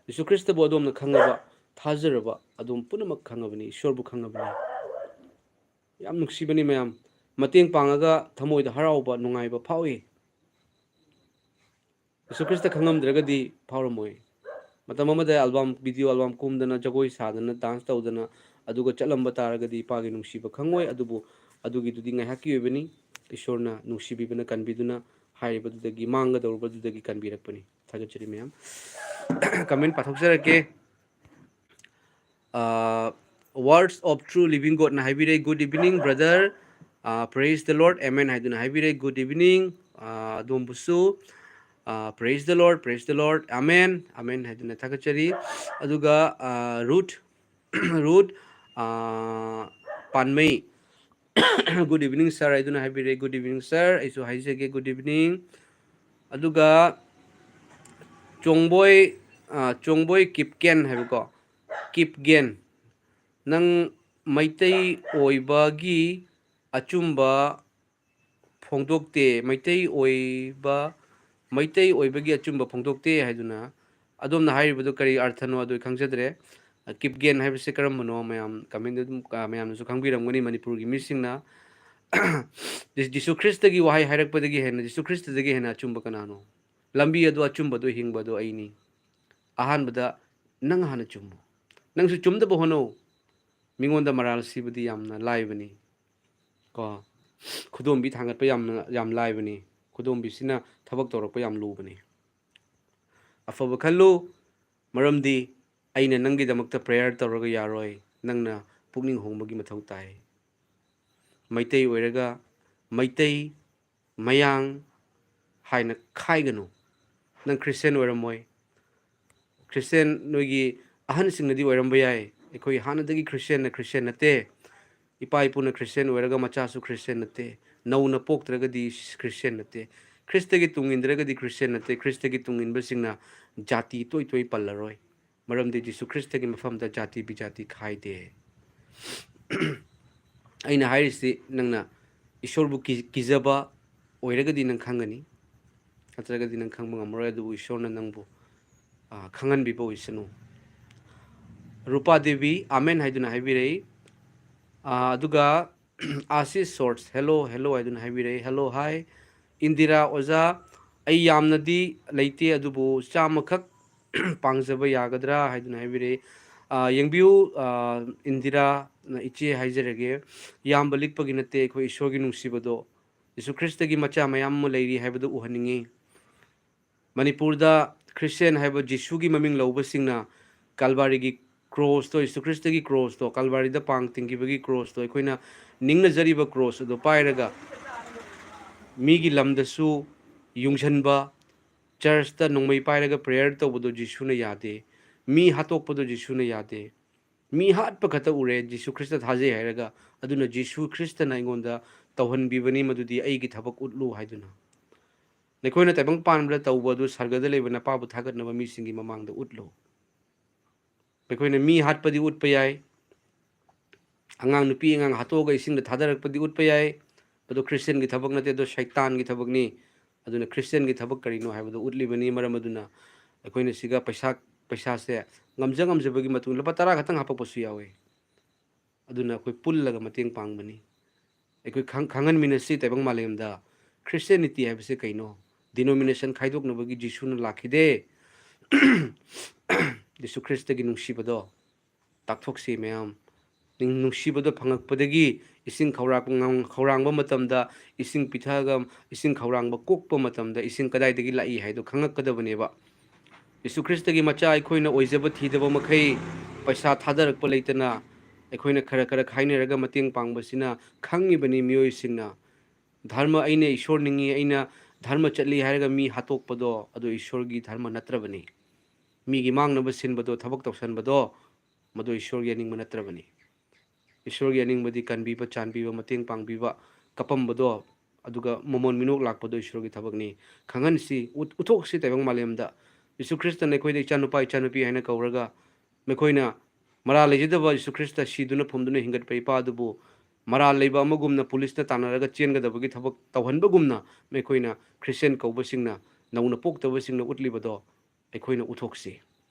ꯖꯤꯁꯨ ꯈ꯭ꯔꯤꯁꯇꯕꯨ ꯑꯗꯣꯝꯅ ꯈꯪꯉꯕ, ꯊꯥꯖꯔꯕ, ꯑꯗꯣꯝ ꯄꯨꯝꯅꯃꯛ ꯈꯪꯉꯕꯅꯤ, ꯏꯁꯣꯔꯕꯨ ꯈꯪꯉꯕꯅꯤ꯫ ꯌꯥꯝ ꯅꯨꯡꯁꯤꯕꯅꯤ ꯃꯌꯥꯝ꯫ ꯃꯇꯦꯡ ꯄꯥꯡꯉꯒ ꯊꯃꯣꯏꯗ ꯍꯔꯥꯎꯕ, ꯅꯨꯡꯉꯥꯏꯕ ꯐꯥꯎꯏ꯫ Jesus Christ ꯈꯪꯉꯝꯗ꯭ꯔꯒꯗꯤ ꯐꯥꯎꯔꯝꯃꯣꯏ꯫ ꯃꯇꯝ ꯑꯃꯗ album, video album ꯀꯨꯝꯗꯅ, ꯖꯒꯣꯏ ꯁꯥꯗꯅ, dance ꯇꯧꯗꯅ, ꯑꯗꯨꯒ ꯆꯠꯂꯝꯕ ꯇꯥꯔꯒꯗꯤ ꯏꯄꯥꯒꯤ ꯅꯨꯡꯁꯤꯕ ꯈꯪꯉꯣꯏ꯫ ꯑꯗꯨꯕꯨ ꯑꯗꯨꯒꯤꯗꯨꯗꯤ ꯉꯥꯏꯍꯥꯛꯀꯤ ꯑꯣꯏꯕꯅꯤ꯫ ꯏꯁꯣꯔꯅ ꯅꯨꯡꯁꯤꯕꯤꯕꯅ ꯀꯟꯕꯤꯗꯨꯅ ꯍꯥꯏꯔꯤꯕꯗꯨꯗꯒꯤ, ꯃꯥꯡꯒꯗꯧꯔꯕꯗꯨꯗꯒꯤ ꯀꯟꯕꯤꯔꯛꯄꯅꯤ꯫ ꯊꯥꯒꯠꯆꯔꯤ ꯃꯌꯥꯝ꯫ Comment ꯄꯥꯊꯣꯛꯆꯔꯛꯀꯦ꯫ Ah, Words of True Living Godꯅ ꯍꯥꯏꯕꯤꯔꯦ, "Good evening, brother." ꯑ, "Praise the Lord, amen" ꯍꯥꯏꯗꯨꯅ ꯍꯥꯏꯕꯤꯔꯦ, "Good evening." ꯑ, ꯑꯗꯣꯝꯕꯨꯁꯨ, ꯑ, "Praise the Lord, praise the Lord, amen, amen" ꯍꯥꯏꯗꯨꯅ ꯊꯥꯒꯠꯆꯔꯤ꯫ ꯑꯗꯨꯒ, ꯑ, ꯔꯨꯠ, ꯔꯨꯠ, ꯑ, ꯄꯥꯟꯃꯩ, "Good evening, sir" ꯍꯥꯏꯗꯨꯅ ꯍꯥꯏꯕꯤꯔꯦ, "Good evening, sir" ꯑꯩꯁꯨ ꯍꯥꯏꯖꯒꯦ, "Good evening." ꯑꯗꯨꯒ ꯆꯣꯡꯕꯣꯏ, ꯑ, ꯆꯣꯡꯕꯣꯏ ꯀꯤꯞꯀꯦꯟ ꯍꯥꯏꯕꯀꯣ, ꯀꯤꯞꯒꯦꯟ, "ꯅꯪ ꯃꯩꯇꯩ ꯑꯣꯏꯕꯒꯤ ꯑꯆꯨꯝꯕ ꯐꯣꯡꯗꯣꯛꯇꯦ, ꯃꯩꯇꯩ ꯑꯣꯏꯕ, ꯃꯩꯇꯩ ꯑꯣꯏꯕꯒꯤ ꯑꯆꯨꯝꯕ ꯐꯣꯡꯗꯣꯛꯇꯦ" ꯍꯥꯏꯗꯨꯅ꯫ ꯑꯗꯣꯝꯅ ꯍꯥꯏꯔꯤꯕꯗꯨ ꯀꯔꯤ ꯑꯔꯊꯅꯣ ꯑꯗꯨ ꯑꯩ ꯈꯪꯖꯗ꯭ꯔꯦ꯫ ꯑ, ꯀꯤꯞꯒꯦꯟ ꯍꯥꯏꯕꯁꯤ ꯀꯔꯝꯕꯅꯣ ꯃꯌꯥꯝ comment ꯑꯗꯨꯝ, ꯑ, ꯃꯌꯥꯝꯅꯁꯨ ꯈꯪꯕꯤꯔꯝꯒꯅꯤ꯫ ꯃꯅꯤꯄꯨꯔꯒꯤ ꯃꯤꯁꯤꯡꯅ ꯖꯤ-, ꯖꯤꯁꯨ ꯈ꯭ꯔꯤꯁꯇꯒꯤ ꯋꯥꯍꯩ ꯍꯥꯏꯔꯛꯄꯗꯒꯤ ꯍꯦꯟꯅ, ꯖꯤꯁꯨ ꯈ꯭ꯔꯤꯁꯇꯗꯒꯤ ꯍꯦꯟꯅ ꯑꯆꯨꯝꯕ ꯀꯅꯥꯅꯣ? ꯂꯝꯕꯤ ꯑꯗꯨ, ꯑꯆꯨꯝꯕꯗꯨ, ꯍꯤꯡꯕꯗꯨ ꯑꯩꯅꯤ꯫ ꯑꯍꯥꯟꯕꯗ ꯅꯪ ꯍꯥꯟꯅ ꯆꯨꯝꯃꯨ꯫ ꯅꯪꯁꯨ ꯆꯨꯝꯗꯕ ꯍꯣꯠꯅꯧ꯫ ꯃꯤꯉꯣꯟꯗ ꯃꯔꯥꯜ ꯁꯤꯕꯗꯤ ꯌꯥꯝꯅ ꯂꯥꯏꯕꯅꯤ꯫ ꯀꯣ, ꯈꯨꯗꯣꯝꯕꯤ ꯊꯥꯡꯒꯠꯄ ꯌꯥꯝꯅ, ꯌꯥꯝ ꯂꯥꯏꯕꯅꯤ꯫ ꯈꯨꯗꯣꯝꯕꯤꯁꯤꯅ ꯊꯕꯛ ꯇꯧꯔꯛꯄ ꯌꯥꯝ ꯂꯨꯕꯅꯤ꯫ ꯑꯐꯕ ꯈꯜꯂꯨ, ꯃꯔꯝꯗꯤ ꯑꯩꯅ ꯅꯪꯒꯤꯗꯃꯛꯇ prayer ꯇꯧꯔꯒ ꯌꯥꯔꯣꯏ꯫ ꯅꯪꯅ ꯄꯨꯛꯅꯤꯡ ꯍꯣꯡꯕꯒꯤ ꯃꯊꯧ ꯇꯥꯏ꯫ ꯃꯩꯇꯩ ꯑꯣꯏꯔꯒ ꯃꯩꯇꯩ, ꯃꯌꯥꯡ ꯍꯥꯏꯅ ꯈꯥꯏꯒꯅꯨ꯫ ꯅꯪ ꯈ꯭ꯔꯤꯁꯇꯤꯌꯥꯟ ꯑꯣꯏꯔꯝꯃꯣꯏ꯫ ꯈ꯭ꯔꯤꯁꯇꯤꯌꯥꯟ ꯅꯣꯏꯒꯤ ꯑꯍꯟꯁꯤꯡꯅꯗꯤ ꯑꯣꯏꯔꯝꯕ ꯌꯥꯏ꯫ ꯑꯩꯈꯣꯏ ꯍꯥꯟꯅꯗꯒꯤ ꯈ꯭ꯔꯤꯁꯇꯤꯌꯥꯟꯅ ꯈ꯭ꯔꯤꯁꯇꯤꯌꯥꯟ ꯅꯠꯇꯦ꯫ ꯏꯄꯥ ꯏꯄꯨꯅ ꯈ꯭ꯔꯤꯁꯇꯤꯌꯥꯟ ꯑꯣꯏꯔꯒ ꯃꯆꯥꯁꯨ ꯈ꯭ꯔꯤꯁꯇꯤꯌꯥꯟ ꯅꯠꯇꯦ꯫ ꯅꯧꯅ ꯄꯣꯛꯇ꯭ꯔꯒꯗꯤ ꯈ꯭ꯔꯤꯁꯇꯤꯌꯥꯟ ꯅꯠꯇꯦ꯫ ꯈ꯭ꯔꯤꯁꯇꯒꯤ ꯇꯨꯡ ꯏꯟꯗ꯭ꯔꯒꯗꯤ ꯈ꯭ꯔꯤꯁꯇꯤꯌꯥꯟ ꯅꯠꯇꯦ꯫ ꯈ꯭ꯔꯤꯁꯇꯒꯤ ꯇꯨꯡ ꯏꯟꯕꯁꯤꯡꯅ ꯖꯥꯇꯤ ꯇꯣꯏ ꯇꯣꯏ ꯄꯜꯂꯔꯣꯏ꯫ ꯃꯔꯝꯗꯤ ꯖꯤꯁꯨ ꯈ꯭ꯔꯤꯁꯇꯒꯤ ꯃꯐꯝꯗ ꯖꯥꯇꯤ ꯕꯤꯖꯥꯇꯤ ꯈꯥꯏꯗꯦ꯫ ꯑꯩꯅ ꯍꯥꯏꯔꯤꯁꯤ ꯅꯪꯅ ꯏꯁꯣꯔꯕꯨ ꯀꯤ-, ꯀꯤꯖꯕ ꯑꯣꯏꯔꯒꯗꯤ ꯅꯪ ꯈꯪꯒꯅꯤ, ꯅꯠꯇ꯭ꯔꯒꯗꯤ ꯅꯪ ꯈꯪꯕ ꯉꯝꯃꯔꯣꯏ꯫ ꯑꯗꯨꯕꯨ ꯏꯁꯣꯔꯅ ꯅꯪꯕꯨ, ꯑ, ꯈꯪꯍꯟꯕꯤꯕ ꯑꯣꯏꯁꯅꯨ꯫ ꯔꯨꯄꯥ ꯗꯦꯕꯤ, "ꯑꯥꯃꯦꯟ" ꯍꯥꯏꯗꯨꯅ ꯍꯥꯏꯕꯤꯔꯛꯏ꯫ ꯑ, ꯑꯗꯨꯒ ꯑꯥꯁꯤꯁ ꯁꯣꯔꯠꯁ, "Hello, hello" ꯍꯥꯏꯗꯨꯅ ꯍꯥꯏꯕꯤꯔꯛꯏ꯫ "Hello, hi." ꯏꯟꯗꯤꯔꯥ ꯑꯣꯖꯥ, "ꯑꯩ ꯌꯥꯝꯅꯗꯤ ꯂꯩꯇꯦ, ꯑꯗꯨꯕꯨ ꯆꯥꯝꯃꯈꯛ ꯄꯥꯡꯖꯕ ꯌꯥꯒꯗ꯭ꯔꯥ?" ꯍꯥꯏꯗꯨꯅ ꯍꯥꯏꯕꯤꯔꯛꯏ꯫ ꯑ, ꯌꯦꯡꯕꯤꯌꯨ, ꯑ, ꯏꯟꯗꯤꯔꯥ, ꯏꯆꯦ ꯍꯥꯏꯖꯔꯒꯦ, ꯌꯥꯝꯕ ꯂꯤꯛꯄꯒꯤ ꯅꯠꯇꯦ, ꯑꯩꯈꯣꯏ ꯏꯁꯣꯔꯒꯤ ꯅꯨꯡꯁꯤꯕꯗꯣ, ꯖꯤꯁꯨ ꯈ꯭ꯔꯤꯁꯇꯒꯤ ꯃꯆꯥ ꯃꯌꯥꯝ ꯑꯃ ꯂꯩꯔꯤ ꯍꯥꯏꯕꯗꯨ ꯎꯍꯟꯅꯤꯡꯉꯤ꯫ ꯃꯅꯤꯄꯨꯔꯗ ꯈ꯭ꯔꯤꯁꯇꯤꯌꯥꯟ ꯍꯥꯏꯕ ꯖꯤꯁꯨꯒꯤ ꯃꯃꯤꯡ ꯂꯧꯕꯁꯤꯡꯅ ꯀꯥꯜꯕꯥꯔꯤꯒꯤ ꯀ꯭ꯔꯣꯁꯇꯣ, ꯖꯤꯁꯨ ꯈ꯭ꯔꯤꯁꯇꯒꯤ ꯀ꯭ꯔꯣꯁꯇꯣ, ꯀꯜꯕꯥꯔꯤꯗ ꯄꯥꯡ ꯇꯤꯡꯈꯤꯕꯒꯤ ꯀ꯭ꯔꯣꯁꯇꯣ, ꯑꯩꯈꯣꯏꯅ ꯅꯤꯡꯅꯖꯔꯤꯕ ꯀ꯭ꯔꯣꯁ ꯑꯗꯣ ꯄꯥꯏꯔꯒ ꯃꯤꯒꯤ ꯂꯝꯗꯁꯨ ꯌꯨꯡꯁꯟꯕ, ꯆꯔꯆꯇ ꯅꯣꯡꯃꯩ ꯄꯥꯏꯔꯒ ꯄ꯭ꯔꯦꯌꯔ ꯇꯧꯕꯗꯣ ꯖꯤꯁꯨꯅ ꯌꯥꯗꯦ꯫ ꯃꯤ ꯍꯥꯠꯇꯣꯛꯄꯗꯣ ꯖꯤꯁꯨꯅ ꯌꯥꯗꯦ꯫ ꯃꯤ ꯍꯥꯠꯄ ꯈꯛꯇ ꯎꯔꯦ, ꯖꯤꯁꯨ ꯈ꯭ꯔꯤꯁꯇ ꯊꯥꯖꯩ ꯍꯥꯏꯔꯒ꯫ ꯑꯗꯨꯅ ꯖꯤꯁꯨ ꯈ꯭ꯔꯤꯁꯇꯅ ꯑꯩꯉꯣꯟꯗ ꯇꯧꯍꯟꯕꯤꯕꯅꯤ, ꯃꯗꯨꯗꯤ ꯑꯩꯒꯤ ꯊꯕꯛ ꯎꯠꯂꯨ ꯍꯥꯏꯗꯨꯅ꯫ ꯅꯈꯣꯏꯅ ꯇꯥꯏꯕꯪ ꯄꯥꯟꯕꯗ ꯇꯧꯕ ꯑꯗꯨ ꯁꯔꯒꯗ ꯂꯩꯕ ꯅꯄꯥꯕꯨ ꯊꯥꯒꯠꯅꯕ ꯃꯤꯁꯤꯡꯒꯤ ꯃꯃꯥꯡꯗ ꯎꯠꯂꯨ꯫ ꯑꯩꯈꯣꯏꯅ ꯃꯤ ꯍꯥꯠꯄꯗꯤ ꯎꯠꯄ ꯌꯥꯏ, ꯑꯉꯥꯡ, ꯅꯨꯄꯤ ꯑꯉꯥꯡ ꯍꯥꯠꯇꯣꯛꯑꯒ ꯏꯁꯤꯡꯗ ꯊꯥꯗꯔꯛꯄꯗꯤ ꯎꯠꯄ ꯌꯥꯏ, ꯑꯗꯨ ꯈ꯭ꯔꯤꯁꯇꯤꯌꯥꯟꯒꯤ ꯊꯕꯛ ꯅꯠꯇꯦ, ꯑꯗꯨ ꯁꯩꯇꯥꯟꯒꯤ ꯊꯕꯛꯅꯤ꯫ ꯑꯗꯨꯅ ꯈ꯭ꯔꯤꯁꯇꯤꯌꯥꯟꯒꯤ ꯊꯕꯛ ꯀꯔꯤꯅꯣ ꯍꯥꯏꯕꯗꯣ ꯎꯠꯂꯤꯕꯅꯤ꯫ ꯃꯔꯝ ꯑꯗꯨꯅ ꯑꯩꯈꯣꯏꯅ ꯁꯤꯒ ꯄꯩꯁꯥ, ꯄꯩꯁꯥꯁꯦ ꯉꯝꯖ ꯉꯝꯖꯕꯒꯤ ꯃꯇꯨꯡ ꯂꯨꯄꯥ ꯇꯔꯥ ꯈꯛꯇꯪ ꯍꯥꯞꯄꯛꯄꯁꯨ ꯌꯥꯎꯋꯤ꯫ ꯑꯗꯨꯅ ꯑꯩꯈꯣꯏ ꯄꯨꯜꯂꯒ ꯃꯇꯦꯡ ꯄꯥꯡꯕꯅꯤ꯫ ꯑꯩꯈꯣꯏ ꯈꯪ-, ꯈꯪꯍꯟꯃꯤꯟꯅꯁꯤ ꯇꯥꯏꯕꯪ ꯃꯥꯂꯦꯝꯗ ꯈ꯭ꯔꯤꯁꯇꯤꯌꯥꯅꯤꯇꯤ ꯍꯥꯏꯕꯁꯦ ꯀꯩꯅꯣ? ꯗꯤꯅꯣꯃꯤꯅꯦꯁꯟ ꯈꯥꯏꯗꯣꯛꯅꯕꯒꯤ ꯖꯤꯁꯨꯅ ꯂꯥꯛꯈꯤꯗꯦ꯫ ꯖꯤꯁꯨ ꯈ꯭ꯔꯤꯁꯇꯒꯤ ꯅꯨꯡꯁꯤꯕꯗꯣ ꯇꯥꯛꯊꯣꯛꯁꯤ ꯃꯌꯥꯝ꯫ ꯅꯤꯡ-, ꯅꯨꯡꯁꯤꯕꯗꯣ ꯐꯪꯉꯛꯄꯗꯒꯤ ꯏꯁꯤꯡ ꯈꯧꯔꯥꯡ-, ꯈꯧꯔꯥꯡꯕ ꯃꯇꯝꯗ ꯏꯁꯤꯡ ꯄꯤꯊꯛꯑꯒ ꯏꯁꯤꯡ ꯈꯧꯔꯥꯡꯕ ꯀꯣꯛꯄ ꯃꯇꯝꯗ ꯏꯁꯤꯡ ꯀꯗꯥꯏꯗꯒꯤ ꯂꯥꯛꯏ ꯍꯥꯏꯗꯣ ꯈꯪꯉꯛꯀꯗꯕꯅꯦꯕ꯫ ꯖꯤꯁꯨ ꯈ꯭ꯔꯤꯁꯇꯒꯤ ꯃꯆꯥ ꯑꯩꯈꯣꯏꯅ ꯑꯣꯏꯖꯕ ꯊꯤꯗꯕ ꯃꯈꯩ ꯄꯩꯁꯥ ꯊꯥꯗꯔꯛꯄ ꯂꯩꯇꯅ ꯑꯩꯈꯣꯏꯅ ꯈꯔ ꯈꯔ ꯈꯥꯏꯅꯔꯒ ꯃꯇꯦꯡ ꯄꯥꯡꯕꯁꯤꯅ ꯈꯪꯉꯤꯕꯅꯤ ꯃꯤꯑꯣꯏꯁꯤꯡꯅ꯫ ꯙꯔꯃ, ꯑꯩꯅ ꯏꯁꯣꯔ ꯅꯤꯡꯉꯤ, ꯑꯩꯅ ꯙꯔꯃ ꯆꯠꯂꯤ ꯍꯥꯏꯔꯒ ꯃꯤ ꯍꯥꯠꯇꯣꯛꯄꯗꯣ ꯑꯗꯨ ꯏꯁꯣꯔꯒꯤ ꯙꯔꯃ ꯅꯠꯇ꯭ꯔꯕꯅꯤ꯫ ꯃꯤꯒꯤ ꯃꯥꯡꯅꯕ ꯁꯤꯟꯕꯗꯣ, ꯊꯕꯛ ꯇꯧꯁꯟꯕꯗꯣ ꯃꯗꯨ ꯏꯁꯣꯔꯒꯤ ꯑꯅꯤꯡꯕ ꯅꯠꯇ꯭ꯔꯕꯅꯤ꯫ ꯏꯁꯣꯔꯒꯤ ꯑꯅꯤꯡꯕꯗꯤ ꯀꯟꯕꯤꯕ, ꯆꯥꯟꯕꯤꯕ, ꯃꯇꯦꯡ ꯄꯥꯡꯕꯤꯕ, ꯀꯞꯄꯝꯕꯗꯣ, ꯑꯗꯨꯒ ꯃꯃꯣꯟ ꯃꯤꯅꯣꯛ ꯂꯥꯛꯄꯗꯣ ꯏꯁꯣꯔꯒꯤ ꯊꯕꯛꯅꯤ꯫ ꯈꯪꯍꯟꯁꯤ, ꯎꯠ-, ꯎꯠꯊꯣꯛꯁꯤ ꯇꯥꯏꯕꯪ ꯃꯥꯂꯦꯝꯗ꯫ ꯖꯤꯁꯨ ꯈ꯭ꯔꯤꯁꯇꯅ ꯑꯩꯈꯣꯏꯗ ꯏꯆꯥꯅꯨꯄꯥ, ꯏꯆꯥꯅꯨꯄꯤ ꯍꯥꯏꯅ ꯀꯧꯔꯒ, ꯃꯈꯣꯏꯅ ꯃꯔꯥꯜ ꯂꯩꯖꯗꯕ ꯖꯤꯁꯨ ꯈ꯭ꯔꯤꯁꯇ ꯁꯤꯗꯨꯅ ꯐꯨꯝꯗꯨꯅ ꯍꯤꯡꯒꯠꯄ ꯏꯄꯥ ꯑꯗꯨꯕꯨ ꯃꯔꯥꯜ ꯂꯩꯕ ꯑꯃꯒꯨꯝꯅ ꯄꯨꯂꯤꯁꯅ ꯇꯥꯟꯅꯔꯒ ꯆꯦꯟꯒꯗꯕꯒꯤ ꯊꯕꯛ ꯇꯧꯍꯟꯕꯒꯨꯝꯅ ꯃꯈꯣꯏꯅ ꯈ꯭ꯔꯤꯁꯇꯤꯌꯥꯟ ꯀꯧꯕꯁꯤꯡꯅ ꯅꯧꯅ ꯄꯣꯛꯇꯕꯁꯤꯡꯅ ꯎꯠꯂꯤꯕꯗꯣ ꯑꯩꯈꯣꯏꯅ ꯎꯠꯊꯣꯛꯁꯤ꯫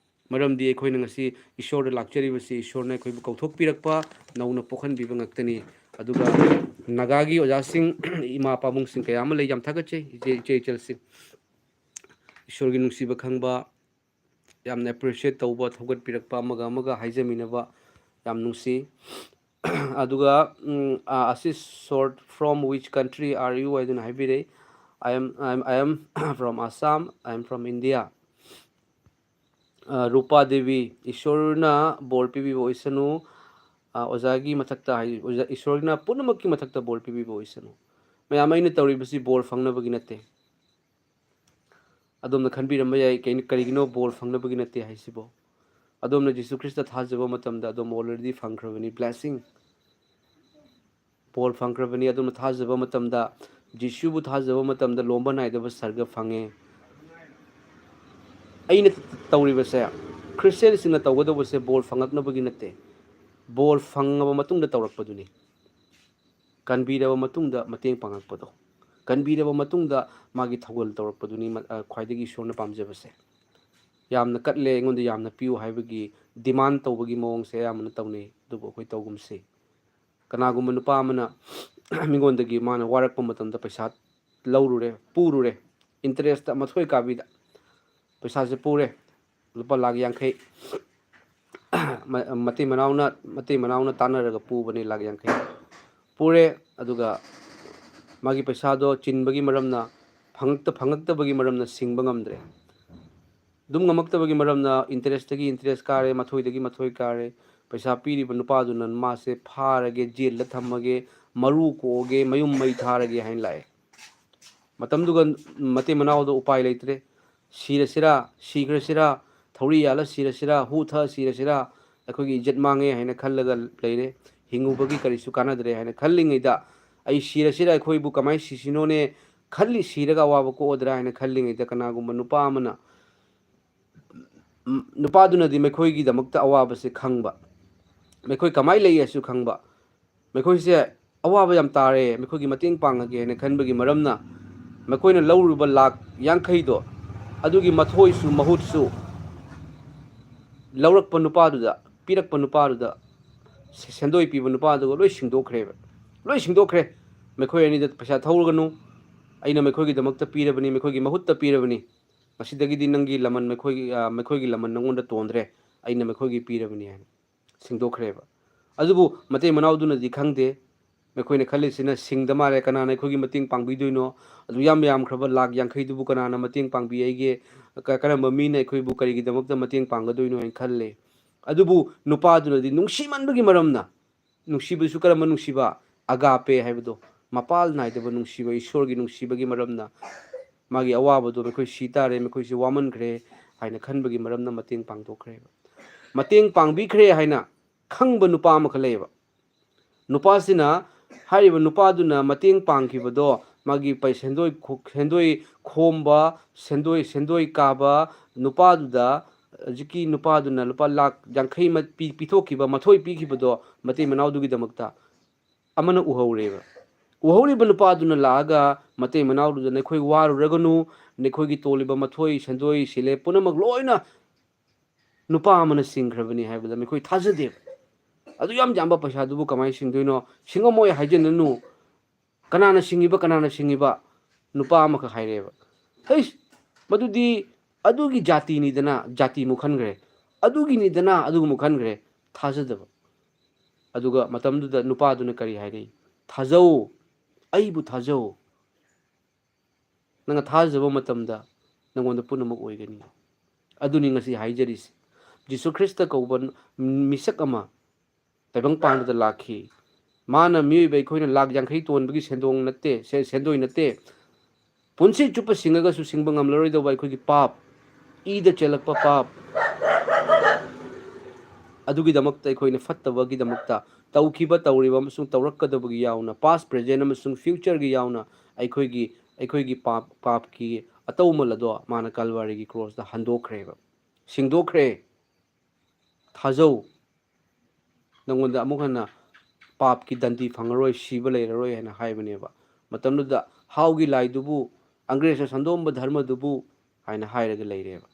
ꯃꯔꯝꯗꯤ ꯑꯩꯈꯣꯏꯅ ꯉꯁꯤ ꯏꯁꯣꯔꯗ ꯂꯥꯛꯆꯔꯤꯕꯁꯤ ꯏꯁꯣꯔꯅ ꯑꯩꯈꯣꯏꯕꯨ ꯀꯧꯊꯣꯛꯄꯤꯔꯛꯄ, ꯅꯧꯅ ꯄꯣꯛꯍꯟꯕꯤꯕ ꯉꯥꯛꯇꯅꯤ꯫ ꯑꯗꯨꯒ ꯅꯥꯒꯥꯒꯤ ꯑꯣꯖꯥꯁꯤꯡ, ꯏꯃꯥ ꯄꯥꯕꯨꯡꯁꯤꯡ ꯀꯌꯥ ꯑꯃ ꯂꯩ, ꯌꯥꯝ ꯊꯥꯒꯠꯆꯩ ꯏꯆꯦ, ꯏꯆꯦ ꯏꯆꯜꯁꯤꯡ꯫ ꯏꯁꯣꯔꯒꯤ ꯅꯨꯡꯁꯤꯕ ꯈꯪꯕ, ꯌꯥꯝꯅ ꯑꯦꯄ꯭ꯔꯤꯁꯤꯌꯦꯠ ꯇꯧꯕ, ꯊꯧꯒꯠꯄꯤꯔꯛꯄ, ꯑꯃꯒ ꯑꯃꯒ ꯍꯥꯏꯖꯃꯤꯟꯅꯕ ꯌꯥꯝ ꯅꯨꯡꯁꯤ꯫ ꯑꯗꯨꯒ, ꯎꯝ, ꯑ, ꯑꯁꯤꯁ short, "From which country are you?" ꯍꯥꯏꯗꯨꯅ ꯍꯥꯏꯕꯤꯔꯛꯏ꯫ "I am, I am, I am from Assam, I am from India." ꯑ, ꯔꯨꯄꯥ ꯗꯦꯕꯤ, ꯏꯁꯣꯔꯅ ꯕꯣꯔ ꯄꯤꯕꯤꯕ ꯑꯣꯏꯁꯅꯨ꯫ ꯑ, ꯑꯣꯖꯥꯒꯤ ꯃꯊꯛꯇ ꯍꯥꯏ-, ꯑꯣꯖꯥ, ꯏꯁꯣꯔꯅ ꯄꯨꯝꯅꯃꯛꯀꯤ ꯃꯊꯛꯇ ꯕꯣꯔ ꯄꯤꯕꯤꯕ ꯑꯣꯏꯁꯅꯨ꯫ ꯃꯌꯥꯝ, ꯑꯩꯅ ꯇꯧꯔꯤꯕꯁꯤ ꯕꯣꯔ ꯐꯪꯅꯕꯒꯤ ꯅꯠꯇꯦ꯫ ꯑꯗꯣꯝꯅ ꯈꯟꯕꯤꯔꯝꯕ ꯌꯥꯏ, "ꯀꯩꯅꯣ, ꯀꯔꯤꯒꯤꯅꯣ ꯕꯣꯔ ꯐꯪꯅꯕꯒꯤ ꯅꯠꯇꯦ ꯍꯥꯏꯁꯤꯕꯣ?" ꯑꯗꯣꯝꯅ ꯖꯤꯁꯨ ꯈ꯭ꯔꯤꯁꯇ ꯊꯥꯖꯕ ꯃꯇꯝꯗ ꯑꯗꯣꯝ already ꯐꯪꯈ꯭ꯔꯕꯅꯤ, blessing꯫ ꯕꯣꯔ ꯐꯪꯈ꯭ꯔꯕꯅꯤ꯫ ꯑꯗꯣꯝꯅ ꯊꯥꯖꯕ ꯃꯇꯝꯗ, ꯖꯤꯁꯨꯕꯨ ꯊꯥꯖꯕ ꯃꯇꯝꯗ ꯂꯣꯝꯕ ꯅꯥꯏꯗꯕ ꯁꯔꯒ ꯐꯪꯉꯦ꯫ ꯑꯩꯅ ꯇꯧꯔꯤꯕꯁꯦ, ꯈ꯭ꯔꯤꯁꯇꯤꯌꯥꯟꯁꯤꯡꯅ ꯇꯧꯒꯗꯧꯕꯁꯦ ꯕꯣꯔ ꯐꯪꯉꯛꯅꯕꯒꯤ ꯅꯠꯇꯦ, ꯕꯣꯔ ꯐꯪꯉꯕ ꯃꯇꯨꯡꯗ ꯇꯧꯔꯛꯄꯗꯨꯅꯤ꯫ ꯀꯟꯕꯤꯔꯕ ꯃꯇꯨꯡꯗ ꯃꯇꯦꯡ ꯄꯥꯡꯉꯛꯄꯗꯣ, ꯀꯟꯕꯤꯔꯕ ꯃꯇꯨꯡꯗ ꯃꯥꯒꯤ ꯊꯧꯒꯜ ꯇꯧꯔꯛꯄꯗꯨꯅꯤ ꯃ-, ꯑ, ꯈ꯭ꯋꯥꯏꯗꯒꯤ ꯏꯁꯣꯔꯅ ꯄꯥꯝꯖꯕꯁꯦ꯫ ꯌꯥꯝꯅ ꯀꯠꯂꯦ, ꯑꯩꯉꯣꯟꯗ ꯌꯥꯝꯅ ꯄꯤꯌꯨ ꯍꯥꯏꯕꯒꯤ demand ꯇꯧꯕꯒꯤ ꯃꯑꯣꯡꯁꯦ ꯑꯌꯥꯝꯕꯅ ꯇꯧꯅꯩ, ꯑꯗꯨꯕꯨ ꯑꯩꯈꯣꯏ ꯇꯧꯒꯨꯝꯁꯤ꯫ ꯀꯅꯥꯒꯨꯝꯕ ꯅꯨꯄꯥ ꯑꯃꯅ ꯃꯤꯉꯣꯟꯗꯒꯤ ꯃꯥꯅ ꯋꯥꯔꯛꯄ ꯃꯇꯝꯗ ꯄꯩꯁꯥ ꯂꯧꯔꯨꯔꯦ, ꯄꯨꯔꯨꯔꯦ, interest ꯃꯊꯣꯏ ꯀꯥꯕꯤꯗ ꯄꯩꯁꯥꯁꯦ ꯄꯨꯔꯦ, ꯂꯨꯄꯥ ꯂꯥꯈ ꯌꯥꯡꯈꯩ꯫ ꯃ-, ꯃꯇꯩ ꯃꯅꯥꯎꯅ, ꯃꯇꯩ ꯃꯅꯥꯎꯅ ꯇꯥꯟꯅꯔꯒ ꯄꯨꯕꯅꯤ, ꯂꯥꯈ ꯌꯥꯡꯈꯩ ꯄꯨꯔꯦ꯫ ꯑꯗꯨꯒ ꯃꯥꯒꯤ ꯄꯩꯁꯥꯗꯣ ꯆꯤꯟꯕꯒꯤ ꯃꯔꯝꯅ, ꯐꯪꯉꯛꯇ-, ꯐꯪꯉꯛꯇꯕꯒꯤ ꯃꯔꯝꯅ ꯁꯤꯡꯕ ꯉꯝꯗ꯭ꯔꯦ꯫ ꯑꯗꯨꯝ ꯉꯝꯃꯛꯇꯕꯒꯤ ꯃꯔꯝꯅ interest-ꯇꯒꯤ interest ꯀꯥꯔꯦ, ꯃꯊꯣꯏꯗꯒꯤ ꯃꯊꯣꯏ ꯀꯥꯔꯦ꯫ ꯄꯩꯁꯥ ꯄꯤꯔꯤꯕ ꯅꯨꯄꯥꯗꯨꯅ ꯃꯥꯁꯦ ꯐꯥꯔꯒꯦ, ꯖꯦꯜꯗ ꯊꯝꯃꯒꯦ, ꯃꯔꯨ ꯀꯣꯛꯑꯒꯦ, ꯃꯌꯨꯝ ꯃꯩ ꯊꯥꯔꯒꯦ ꯍꯥꯏꯅ ꯂꯥꯛꯑꯦ꯫ ꯃꯇꯝꯗꯨꯒ ꯃꯇꯩ ꯃꯅꯥꯎꯗꯣ ꯎꯄꯥꯏ ꯂꯩꯇ꯭ꯔꯦ꯫ ꯁꯤꯔꯁꯤꯔꯥ, ꯁꯤꯈ꯭ꯔꯁꯤꯔꯥ, ꯊꯧꯔꯤ ꯌꯥꯜꯂ ꯁꯤꯔꯁꯤꯔꯥ, ꯍꯨ ꯊꯛꯑ ꯁꯤꯔꯁꯤꯔꯥ, ꯑꯩꯈꯣꯏꯒꯤ ꯏꯖꯠ ꯃꯥꯡꯉꯦ ꯍꯥꯏꯅ ꯈꯜꯂꯒ ꯂꯩꯔꯦ꯫ ꯍꯤꯡꯉꯨꯕꯒꯤ ꯀꯔꯤꯁꯨ ꯀꯥꯟꯅꯗ꯭ꯔꯦ ꯍꯥꯏꯅ ꯈꯜꯂꯤꯉꯩꯗ, ꯑꯩ ꯁꯤꯔꯁꯤꯔꯥ, ꯑꯩꯈꯣꯏꯕꯨ ꯀꯃꯥꯏꯅ ꯁꯤꯁꯤꯅꯣꯅꯦ ꯈꯜꯂꯤ, ꯁꯤꯔꯒ ꯑꯋꯥꯕ ꯀꯣꯛꯑꯗ꯭ꯔꯥ ꯍꯥꯏꯅ ꯈꯜꯂꯤꯉꯩꯗ, ꯀꯅꯥꯒꯨꯝꯕ ꯅꯨꯄꯥ ꯑꯃꯅ, ꯎꯝ, ꯅꯨꯄꯥꯗꯨꯅꯗꯤ ꯃꯈꯣꯏꯒꯤꯗꯃꯛꯇ ꯑꯋꯥꯕꯁꯦ ꯈꯪꯕ, ꯃꯈꯣꯏ ꯀꯃꯥꯏꯅ ꯂꯩ ꯍꯥꯏꯁꯨ ꯈꯪꯕ, ꯃꯈꯣꯏꯁꯦ ꯑꯋꯥꯕ ꯌꯥꯝ ꯇꯥꯔꯦ, ꯃꯈꯣꯏꯒꯤ ꯃꯇꯦꯡ ꯄꯥꯡꯉꯒꯦ ꯍꯥꯏꯅ ꯈꯟꯕꯒꯤ ꯃꯔꯝꯅ, ꯃꯈꯣꯏꯅ ꯂꯧꯔꯨꯕ ꯂꯥꯈ ꯌꯥꯡꯈꯩꯗꯣ, ꯑꯗꯨꯒꯤ ꯃꯊꯣꯏꯁꯨ ꯃꯍꯨꯠꯁꯨ ꯂꯧꯔꯛꯄ ꯅꯨꯄꯥꯗꯨꯗ, ꯄꯤꯔꯛꯄ ꯅꯨꯄꯥꯗꯨꯗ, ꯁꯦ-, ꯁꯦꯟꯗꯣꯏ ꯄꯤꯕ ꯅꯨꯄꯥꯗꯨꯒ ꯂꯣꯏ ꯁꯤꯡꯗꯣꯛꯈ꯭ꯔꯦꯕ꯫ ꯂꯣꯏ ꯁꯤꯡꯗꯣꯛꯈ꯭ꯔꯦ꯫ "ꯃꯈꯣꯏ ꯑꯅꯤꯗ ꯄꯩꯁꯥ ꯊꯧꯔꯒꯅꯨ, ꯑꯩꯅ ꯃꯈꯣꯏꯒꯤꯗꯃꯛꯇ ꯄꯤꯔꯕꯅꯤ, ꯃꯈꯣꯏꯒꯤ ꯃꯍꯨꯠꯇ ꯄꯤꯔꯕꯅꯤ꯫ ꯃꯁꯤꯗꯒꯤꯗꯤ ꯅꯪꯒꯤ ꯂꯃꯟ, ꯃꯈꯣꯏꯒꯤ, ꯑ, ꯃꯈꯣꯏꯒꯤ ꯂꯃꯟ ꯅꯪꯉꯣꯟꯗ ꯇꯣꯟꯗ꯭ꯔꯦ, ꯑꯩꯅ ꯃꯈꯣꯏꯒꯤ ꯄꯤꯔꯕꯅꯤ" ꯍꯥꯏꯅ ꯁꯤꯡꯗꯣꯛꯈ꯭ꯔꯦꯕ꯫ ꯑꯗꯨꯕꯨ ꯃꯇꯩ ꯃꯅꯥꯎꯗꯨꯅꯗꯤ ꯈꯪꯗꯦ꯫ ꯃꯈꯣꯏꯅ ꯈꯜꯂꯤꯁꯤꯅ, "ꯁꯤꯡꯗ ꯃꯥꯜꯂꯦ, ꯀꯅꯥꯅ ꯑꯩꯈꯣꯏꯒꯤ ꯃꯇꯦꯡ ꯄꯥꯡꯕꯤꯗꯣꯏꯅꯣ? ꯑꯗꯨ ꯌꯥꯝ ꯌꯥꯝꯈ꯭ꯔꯕ ꯂꯥꯈ ꯌꯥꯡꯈꯩꯗꯨꯕꯨ ꯀꯅꯥꯅ ꯃꯇꯦꯡ ꯄꯥꯡꯕꯤ ꯍꯥꯏꯒꯦ? ꯀ-, ꯀꯔꯝꯕ ꯃꯤꯅ ꯑꯩꯈꯣꯏꯕꯨ ꯀꯔꯤꯒꯤꯗꯃꯛꯇ ꯃꯇꯦꯡ ꯄꯥꯡꯒꯗꯣꯏꯅꯣ ꯍꯥꯏꯅ ꯈꯜꯂꯦ꯫ ꯑꯗꯨꯕꯨ ꯅꯨꯄꯥꯗꯨꯅꯗꯤ ꯅꯨꯡꯁꯤꯃꯟꯕꯒꯤ ꯃꯔꯝꯅ, ꯅꯨꯡꯁꯤꯕꯁꯨ ꯀꯔꯝꯕ ꯅꯨꯡꯁꯤꯕ? ꯑꯒꯥꯄꯦ ꯍꯥꯏꯕꯗꯣ, ꯃꯄꯥꯜ ꯅꯥꯏꯗꯕ ꯅꯨꯡꯁꯤꯕ, ꯏꯁꯣꯔꯒꯤ ꯅꯨꯡꯁꯤꯕꯒꯤ ꯃꯔꯝꯅ ꯃꯥꯒꯤ ꯑꯋꯥꯕꯗꯣ, "ꯃꯈꯣꯏ ꯁꯤ ꯇꯥꯔꯦ, ꯃꯈꯣꯏꯁꯦ ꯋꯥꯃꯟꯈ꯭ꯔꯦ" ꯍꯥꯏꯅ ꯈꯟꯕꯒꯤ ꯃꯔꯝꯅ ꯃꯇꯦꯡ ꯄꯥꯡꯊꯣꯛꯈ꯭ꯔꯦꯕ꯫ ꯃꯇꯦꯡ ꯄꯥꯡꯕꯤꯈ꯭ꯔꯦ ꯍꯥꯏꯅ ꯈꯪꯕ ꯅꯨꯄꯥ ꯑꯃꯈꯛ ꯂꯩꯌꯦꯕ꯫ ꯅꯨꯄꯥꯁꯤꯅ, ꯍꯥꯏꯔꯤꯕ ꯅꯨꯄꯥꯗꯨꯅ ꯃꯇꯦꯡ ꯄꯥꯡꯈꯤꯕꯗꯣ, ꯃꯥꯒꯤ ꯄꯩ-, ꯁꯦꯟꯗꯣꯏ ꯈꯣ-, ꯁꯦꯟꯗꯣꯏ ꯈꯣꯝꯕ, ꯁꯦꯟꯗꯣꯏ, ꯁꯦꯟꯗꯣꯏ ꯀꯥꯕ ꯅꯨꯄꯥꯗꯨꯗ, ꯍꯧꯖꯤꯛꯀꯤ ꯅꯨꯄꯥꯗꯨꯅ ꯂꯨꯄꯥ ꯂꯥꯈ ꯌꯥꯡꯈꯩ ꯃ-, ꯄꯤ-, ꯄꯤꯊꯣꯛꯈꯤꯕ, ꯃꯊꯣꯏ ꯄꯤꯈꯤꯕꯗꯣ ꯃꯇꯩ ꯃꯅꯥꯎꯗꯨꯒꯤꯗꯃꯛꯇ ꯑꯃꯅ ꯎꯍꯧꯔꯦꯕ꯫ ꯎꯍꯧꯔꯤꯕ ꯅꯨꯄꯥꯗꯨꯅ ꯂꯥꯛꯑꯒ ꯃꯇꯩ ꯃꯅꯥꯎꯗꯨꯗ, "ꯅꯈꯣꯏ ꯋꯥꯔꯨꯔꯒꯅꯨ, ꯅꯈꯣꯏꯒꯤ ꯇꯣꯜꯂꯤꯕ ꯃꯊꯣꯏ, ꯁꯦꯟꯗꯣꯏ, ꯁꯤꯜꯂꯦ ꯄꯨꯝꯅꯃꯛ ꯂꯣꯏꯅ ꯅꯨꯄꯥ ꯑꯃꯅ ꯁꯤꯡꯈ꯭ꯔꯕꯅꯤ" ꯍꯥꯏꯕꯗ ꯃꯈꯣꯏ ꯊꯥꯖꯗꯦꯕ꯫ "ꯑꯗꯨ ꯌꯥꯝ ꯌꯥꯝꯕ ꯄꯩꯁꯥꯗꯨꯕꯨ ꯀꯃꯥꯏꯅ ꯁꯤꯡꯗꯣꯏꯅꯣ? ꯁꯤꯡꯉꯝꯃꯣꯏ ꯍꯥꯏꯖꯅꯅꯨ꯫ ꯀꯅꯥꯅ ꯁꯤꯡꯉꯤꯕ? ꯀꯅꯥꯅ ꯁꯤꯡꯉꯤꯕ?" ꯅꯨꯄꯥ ꯑꯃꯈꯛ ꯍꯥꯏꯔꯛꯑꯦꯕ꯫ "ꯍꯩꯁ, ꯃꯗꯨꯗꯤ ꯑꯗꯨꯒꯤ ꯖꯥꯇꯤꯅꯤꯗꯅ", ꯖꯥꯇꯤꯃꯨꯛ ꯈꯟꯈ꯭ꯔꯦ꯫ "ꯑꯗꯨꯒꯤꯅꯤꯗꯅ", ꯑꯗꯨꯒꯨꯝꯕ ꯈꯟꯈ꯭ꯔꯦ꯫ ꯊꯥꯖꯗꯕ꯫ ꯑꯗꯨꯒ ꯃꯇꯝꯗꯨꯗ ꯅꯨꯄꯥꯗꯨꯅ ꯀꯔꯤ ꯍꯥꯏꯔꯛꯏ? "ꯊꯥꯖꯧ, ꯑꯩꯕꯨ ꯊꯥꯖꯧ꯫ ꯅꯪꯅ ꯊꯥꯖꯕ ꯃꯇꯝꯗ ꯅꯪꯉꯣꯟꯗ ꯄꯨꯝꯅꯃꯛ ꯑꯣꯏꯒꯅꯤ"꯫ ꯑꯗꯨꯅꯤ ꯉꯁꯤ ꯍꯥꯏꯖꯔꯤꯁꯤ꯫ ꯖꯤꯁꯨ ꯈ꯭ꯔꯤꯁꯇ ꯀꯧꯕ ꯃꯤꯁꯛ ꯑꯃ ꯇꯥꯏꯕꯪ ꯄꯥꯟꯕꯗ ꯂꯥꯛꯈꯤ꯫ ꯃꯥꯅ ꯃꯤꯑꯣꯏꯕ ꯑꯩꯈꯣꯏꯅ ꯂꯥꯈ ꯌꯥꯡꯈꯩ ꯇꯣꯟꯕꯒꯤ ꯁꯦꯟꯗꯣꯡ ꯅꯠꯇꯦ, ꯁꯦ-, ꯁꯦꯟꯗꯣꯏ ꯅꯠꯇꯦ꯫ ꯄꯨꯟꯁꯤ ꯆꯨꯞꯄ ꯁꯤꯡꯉꯒꯁꯨ ꯁꯤꯡꯕ ꯉꯝꯂꯔꯣꯏꯗꯧꯕ ꯑꯩꯈꯣꯏꯒꯤ ꯄꯥꯞ, ꯏꯗ ꯆꯦꯜꯂꯛꯄ ꯄꯥꯞ, ꯑꯗꯨꯒꯤꯗꯃꯛꯇ ꯑꯩꯈꯣꯏꯅ ꯐꯠꯇꯕꯒꯤꯗꯃꯛꯇ ꯇꯧꯈꯤꯕ, ꯇꯧꯔꯤꯕ ꯑꯃꯁꯨꯡ ꯇꯧꯔꯛꯀꯗꯕꯒꯤ ꯌꯥꯎꯅ, past, present ꯑꯃꯁꯨꯡ future ꯒꯤ ꯌꯥꯎꯅ ꯑꯩꯈꯣꯏꯒꯤ, ꯑꯩꯈꯣꯏꯒꯤ ꯄꯥꯞ, ꯄꯥꯞꯀꯤ ꯑꯇꯧꯃꯜ ꯑꯗꯣ ꯃꯥꯅ ꯀꯜꯚꯥꯔꯤꯒꯤ ꯀ꯭ꯔꯣꯁꯇ ꯍꯟꯗꯣꯛꯈ꯭ꯔꯦꯕ, ꯁꯤꯡꯗꯣꯛꯈ꯭ꯔꯦ꯫ ꯊꯥꯖꯧ꯫ ꯅꯪꯉꯣꯟꯗ ꯑꯃꯨꯛ ꯍꯟꯅ ꯄꯥꯞꯀꯤ ꯗꯟꯗꯤ ꯐꯪꯉꯔꯣꯏ, ꯁꯤꯕ ꯂꯩꯔꯔꯣꯏ ꯍꯥꯏꯅ ꯍꯥꯏꯕꯅꯦꯕ꯫ ꯃꯇꯝꯗꯨꯗ ꯍꯥꯎꯒꯤ ꯂꯥꯏꯗꯨꯕꯨ, ꯑꯪꯒ꯭ꯔꯦꯖꯅ ꯁꯟꯗꯣꯛꯑꯝꯕ ꯙꯔꯃꯗꯨꯕꯨ ꯍꯥꯏꯅ ꯍꯥꯏꯔꯒ ꯂꯩꯔꯦꯕ꯫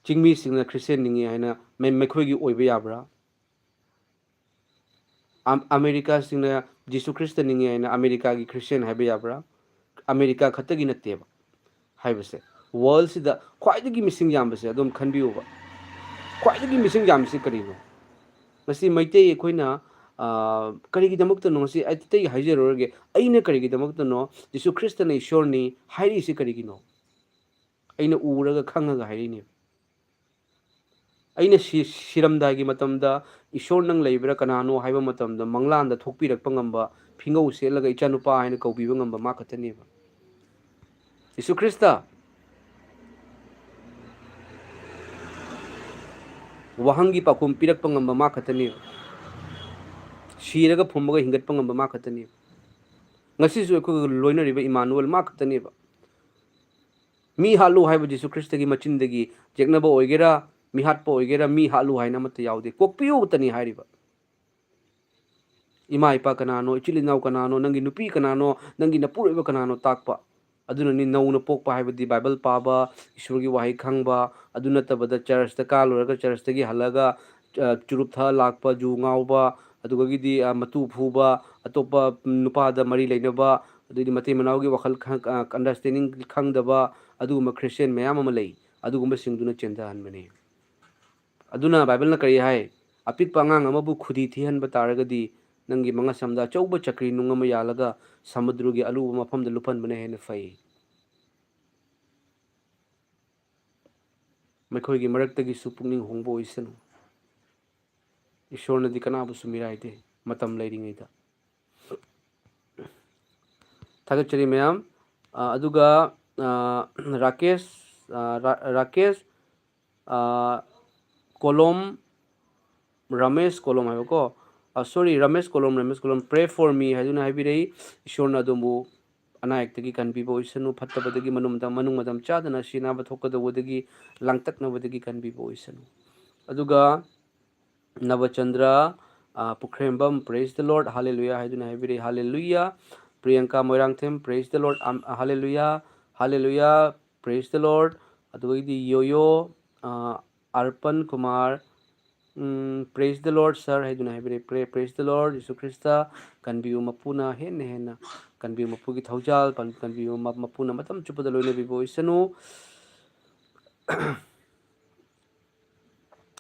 ꯆꯤꯡꯃꯤꯁꯤꯡꯅ ꯈ꯭ꯔꯤꯁꯇꯦꯟ ꯅꯤꯡꯉꯤ ꯍꯥꯏꯅ ꯃꯩ-, ꯃꯈꯣꯏꯒꯤ ꯑꯣꯏꯕ ꯌꯥꯕ꯭ꯔꯥ? ꯑꯝ-, ꯑꯃꯦꯔꯤꯀꯥꯁꯤꯡꯅ ꯖꯤꯁꯨ ꯈ꯭ꯔꯤꯁꯇ ꯅꯤꯡꯉꯤ ꯍꯥꯏꯅ ꯑꯃꯦꯔꯤꯀꯥꯒꯤ ꯈ꯭ꯔꯤꯁꯇꯦꯟ ꯍꯥꯏꯕ ꯌꯥꯕ꯭ꯔꯥ? ꯑꯃꯦꯔꯤꯀꯥ ꯈꯛꯇꯒꯤ ꯅꯠꯇꯦꯕ ꯍꯥꯏꯕꯁꯦ꯫ ꯋꯥꯔꯜꯁꯤꯗ ꯈ꯭ꯋꯥꯏꯗꯒꯤ ꯃꯤꯁꯤꯡ ꯌꯥꯝꯕꯁꯦ ꯑꯗꯨꯝ ꯈꯟꯕꯤꯌꯨꯕ꯫ ꯈ꯭ꯋꯥꯏꯗꯒꯤ ꯃꯤꯁꯤꯡ ꯌꯥꯝꯕꯁꯤ ꯀꯔꯤꯅꯣ? ꯉꯁꯤ ꯃꯩꯇꯩ ꯑꯩꯈꯣꯏꯅ, ꯑ, ꯀꯔꯤꯒꯤꯗꯃꯛꯇꯅꯣ, ꯉꯁꯤ ꯑꯇꯩ ꯍꯥꯏꯖꯔꯨꯔꯒꯦ, ꯑꯩꯅ ꯀꯔꯤꯒꯤꯗꯃꯛꯇꯅꯣ ꯖꯤꯁꯨ ꯈ꯭ꯔꯤꯁꯇꯅ ꯏꯁꯣꯔꯅꯤ ꯍꯥꯏꯔꯤꯁꯤ ꯀꯔꯤꯒꯤꯅꯣ? ꯑꯩꯅ ꯎꯔꯒ ꯈꯪꯉꯒ ꯍꯥꯏꯔꯛꯏꯅꯦꯕ꯫ ꯑꯩꯅ ꯁꯤ-, ꯁꯤꯔꯝꯗꯥꯏꯒꯤ ꯃꯇꯝꯗ ꯏꯁꯣꯔ ꯅꯪ ꯂꯩꯕ꯭ꯔꯥ ꯀꯅꯥꯅꯣ ꯍꯥꯏꯕ ꯃꯇꯝꯗ ꯃꯪꯂꯥꯟꯗ ꯊꯣꯛꯄꯤꯔꯛꯄ ꯉꯝꯕ, ꯐꯤꯡꯒꯧ ꯁꯦꯠꯂꯒ ꯏꯆꯥꯅꯨꯄꯥ ꯍꯥꯏꯅ ꯀꯧꯕꯤꯕ ꯉꯝꯕ ꯃꯥ ꯈꯛꯇꯅꯦꯕ꯫ ꯌꯤꯁꯨ ꯈ꯭ꯔꯤꯁꯇ ꯋꯥꯍꯪꯒꯤ ꯄꯥꯎꯈꯨꯝ ꯄꯤꯔꯛꯄ ꯉꯝꯕ ꯃꯥ ꯈꯛꯇꯅꯦꯕ꯫ ꯁꯤꯔꯒ ꯐꯨꯝꯃꯒ ꯍꯤꯡꯒꯠꯄ ꯉꯝꯕ ꯃꯥ ꯈꯛꯇꯅꯦꯕ꯫ ꯉꯁꯤꯁꯨ ꯑꯩꯈꯣꯏꯒ ꯂꯣꯏꯅꯔꯤꯕ ꯏꯃꯥꯅꯨꯑꯦꯜ ꯃꯥ ꯈꯛꯇꯅꯦꯕ꯫ ꯃꯤ ꯍꯥꯠꯂꯨ ꯍꯥꯏꯕ ꯖꯤꯁꯨ ꯈ꯭ꯔꯤꯁꯇꯒꯤ ꯃꯆꯤꯟꯗꯒꯤ ꯌꯦꯛꯅꯕ ꯑꯣꯏꯒꯦꯔꯥ, ꯃꯤꯍꯥꯠꯄ ꯑꯣꯏꯒꯦꯔꯥ, ꯃꯤ ꯍꯥꯠꯂꯨ ꯍꯥꯏꯅ ꯑꯃꯠꯇ ꯌꯥꯎꯗꯦ꯫ ꯀꯣꯛꯄꯤꯌꯨ ꯈꯛꯇꯅꯤ ꯍꯥꯏꯔꯤꯕ꯫ ꯏꯃꯥ ꯏꯄꯥ ꯀꯅꯥꯅꯣ, ꯏꯆꯤꯜ ꯏꯅꯥꯎ ꯀꯅꯥꯅꯣ, ꯅꯪꯒꯤ ꯅꯨꯄꯤ ꯀꯅꯥꯅꯣ, ꯅꯪꯒꯤ ꯅꯄꯨꯔꯣꯏꯕ ꯀꯅꯥꯅꯣ ꯇꯥꯛꯄ꯫ ꯑꯗꯨꯅꯅꯤ ꯅꯧꯅ ꯄꯣꯛꯄ ꯍꯥꯏꯕꯗꯤ ꯕꯥꯏꯕꯜ ꯄꯥꯕ, ꯏꯁꯣꯔꯒꯤ ꯋꯥꯍꯩ ꯈꯪꯕ, ꯑꯗꯨ ꯅꯠꯇꯕꯗ ꯆꯔꯆꯇ ꯀꯥ ꯂꯣꯏꯔꯒ ꯆꯔꯆꯇꯒꯤ ꯍꯜꯂꯒ, ꯑ, ꯆꯨꯔꯨꯞ ꯊꯛꯑ ꯂꯥꯛꯄ, ꯖꯨ ꯉꯥꯎꯕ, ꯑꯗꯨꯗꯒꯤꯗꯤ, ꯑ, ꯃꯇꯨ ꯐꯨꯕ, ꯑꯇꯣꯞꯄ ꯅꯨꯄꯥꯗ ꯃꯔꯤ ꯂꯩꯅꯕ, ꯑꯗꯩꯗꯤ ꯃꯇꯩ ꯃꯅꯥꯎꯒꯤ ꯋꯥꯈꯜ ꯈꯪ-, ꯑ, understanding ꯈꯪꯗꯕ, ꯑꯗꯨꯒꯨꯝꯕ ꯈ꯭ꯔꯤꯁꯇꯤꯌꯥꯟ ꯃꯌꯥꯝ ꯑꯃ ꯂꯩ꯫ ꯑꯗꯨꯒꯨꯝꯕꯁꯤꯡꯗꯨꯅ ꯆꯦꯟꯊꯍꯟꯕꯅꯤ꯫ ꯑꯗꯨꯅ ꯕꯥꯏꯕꯜꯅ ꯀꯔꯤ ꯍꯥꯏ? ꯑꯄꯤꯛꯄ ꯑꯉꯥꯡ ꯑꯃꯕꯨ ꯈꯨꯗꯤ ꯊꯤꯍꯟꯕ ꯇꯥꯔꯒꯗꯤ, ꯅꯪꯒꯤ ꯃꯉꯛꯁꯝꯗ ꯑꯆꯧꯕ ꯆꯀ꯭ꯔꯤ ꯅꯨꯡ ꯑꯃ ꯌꯥꯜꯂꯒ ꯁꯃꯨꯗ꯭ꯔꯒꯤ ꯑꯂꯨꯕ ꯃꯐꯝꯗ ꯂꯨꯞꯍꯟꯕꯅ ꯍꯦꯟꯅ ꯐꯩ꯫ ꯃꯈꯣꯏꯒꯤ ꯃꯔꯛꯇꯒꯤꯁꯨ ꯄꯨꯛꯅꯤꯡ ꯍꯣꯡꯕ ꯑꯣꯏꯁꯅꯨ꯫ ꯏꯁꯣꯔꯅꯗꯤ ꯀꯅꯥꯕꯨꯁꯨ ꯃꯤꯔꯥꯏꯗꯦ, ꯃꯇꯝ ꯂꯩꯔꯤꯉꯩꯗ꯫ ꯊꯥꯒꯠꯆꯔꯤ ꯃꯌꯥꯝ꯫ ꯑ, ꯑꯗꯨꯒ, ꯑ, ꯔꯥꯀꯦꯁ, ꯑ, ꯔꯥ-, ꯔꯥꯀꯦꯁ, ꯑ, ꯀꯣꯂꯣꯝ, ꯔꯥꯃꯦꯁ ꯀꯣꯂꯣꯝ ꯍꯥꯏꯕꯀꯣ꯫ ꯑ, sorry, ꯔꯥꯃꯦꯁ ꯀꯣꯂꯣꯝ, ꯔꯥꯃꯦꯁ ꯀꯣꯂꯣꯝ, "Pray for me" ꯍꯥꯏꯗꯨꯅ ꯍꯥꯏꯕꯤꯔꯛꯏ꯫ ꯏꯁꯣꯔꯅ ꯑꯗꯣꯝꯕꯨ ꯑꯅꯥ ꯑꯌꯦꯛꯇꯒꯤ ꯀꯟꯕꯤꯕ ꯑꯣꯏꯁꯅꯨ, ꯐꯠꯇꯕꯗꯒꯤ ꯃꯅꯨꯡ ꯃꯇꯝ, ꯃꯅꯨꯡ ꯃꯇꯝ ꯆꯥꯗꯅ ꯁꯤ ꯅꯥꯕ ꯊꯣꯛꯀꯗꯧꯕꯗꯒꯤ, ꯂꯥꯡꯇꯛꯅꯕꯗꯒꯤ ꯀꯟꯕꯤꯕ ꯑꯣꯏꯁꯅꯨ꯫ ꯑꯗꯨꯒ ꯅꯕꯆꯟꯗ꯭ꯔ, ꯑ, ꯄꯨꯈ꯭ꯔꯦꯝꯕꯝ, "Praise the Lord, Hallelujah" ꯍꯥꯏꯗꯨꯅ ꯍꯥꯏꯕꯤꯔꯛꯏ, "Hallelujah"꯫ ꯄ꯭ꯔꯤꯌꯪꯀꯥ Moirangthem, "Praise the Lord, ꯑꯝ, Hallelujah, Hallelujah, praise the Lord"꯫ ꯑꯗꯨꯗꯒꯤꯗꯤ ꯌꯣꯌꯣ, ꯑ, ꯑꯔꯄꯟ ꯀꯨꯃꯥꯔ, ꯎꯝ, "Praise the Lord, sir" ꯍꯥꯏꯗꯨꯅ ꯍꯥꯏꯕꯤꯔꯛꯏ, "Pray-, praise the Lord, Jesus Christ ꯀꯟꯕꯤꯌꯨ, ꯃꯄꯨꯅ ꯍꯦꯟꯅ ꯍꯦꯟꯅ ꯀꯟꯕꯤꯌꯨ, ꯃꯄꯨꯒꯤ ꯊꯧꯖꯥꯜ ꯄꯟ-, ꯀꯟꯕꯤꯌꯨ, ꯃ-, ꯃꯄꯨꯅ ꯃꯇꯝ ꯆꯨꯞꯄꯗ ꯂꯣꯏꯅꯕꯤꯕ ꯑꯣꯏꯁꯅꯨ"꯫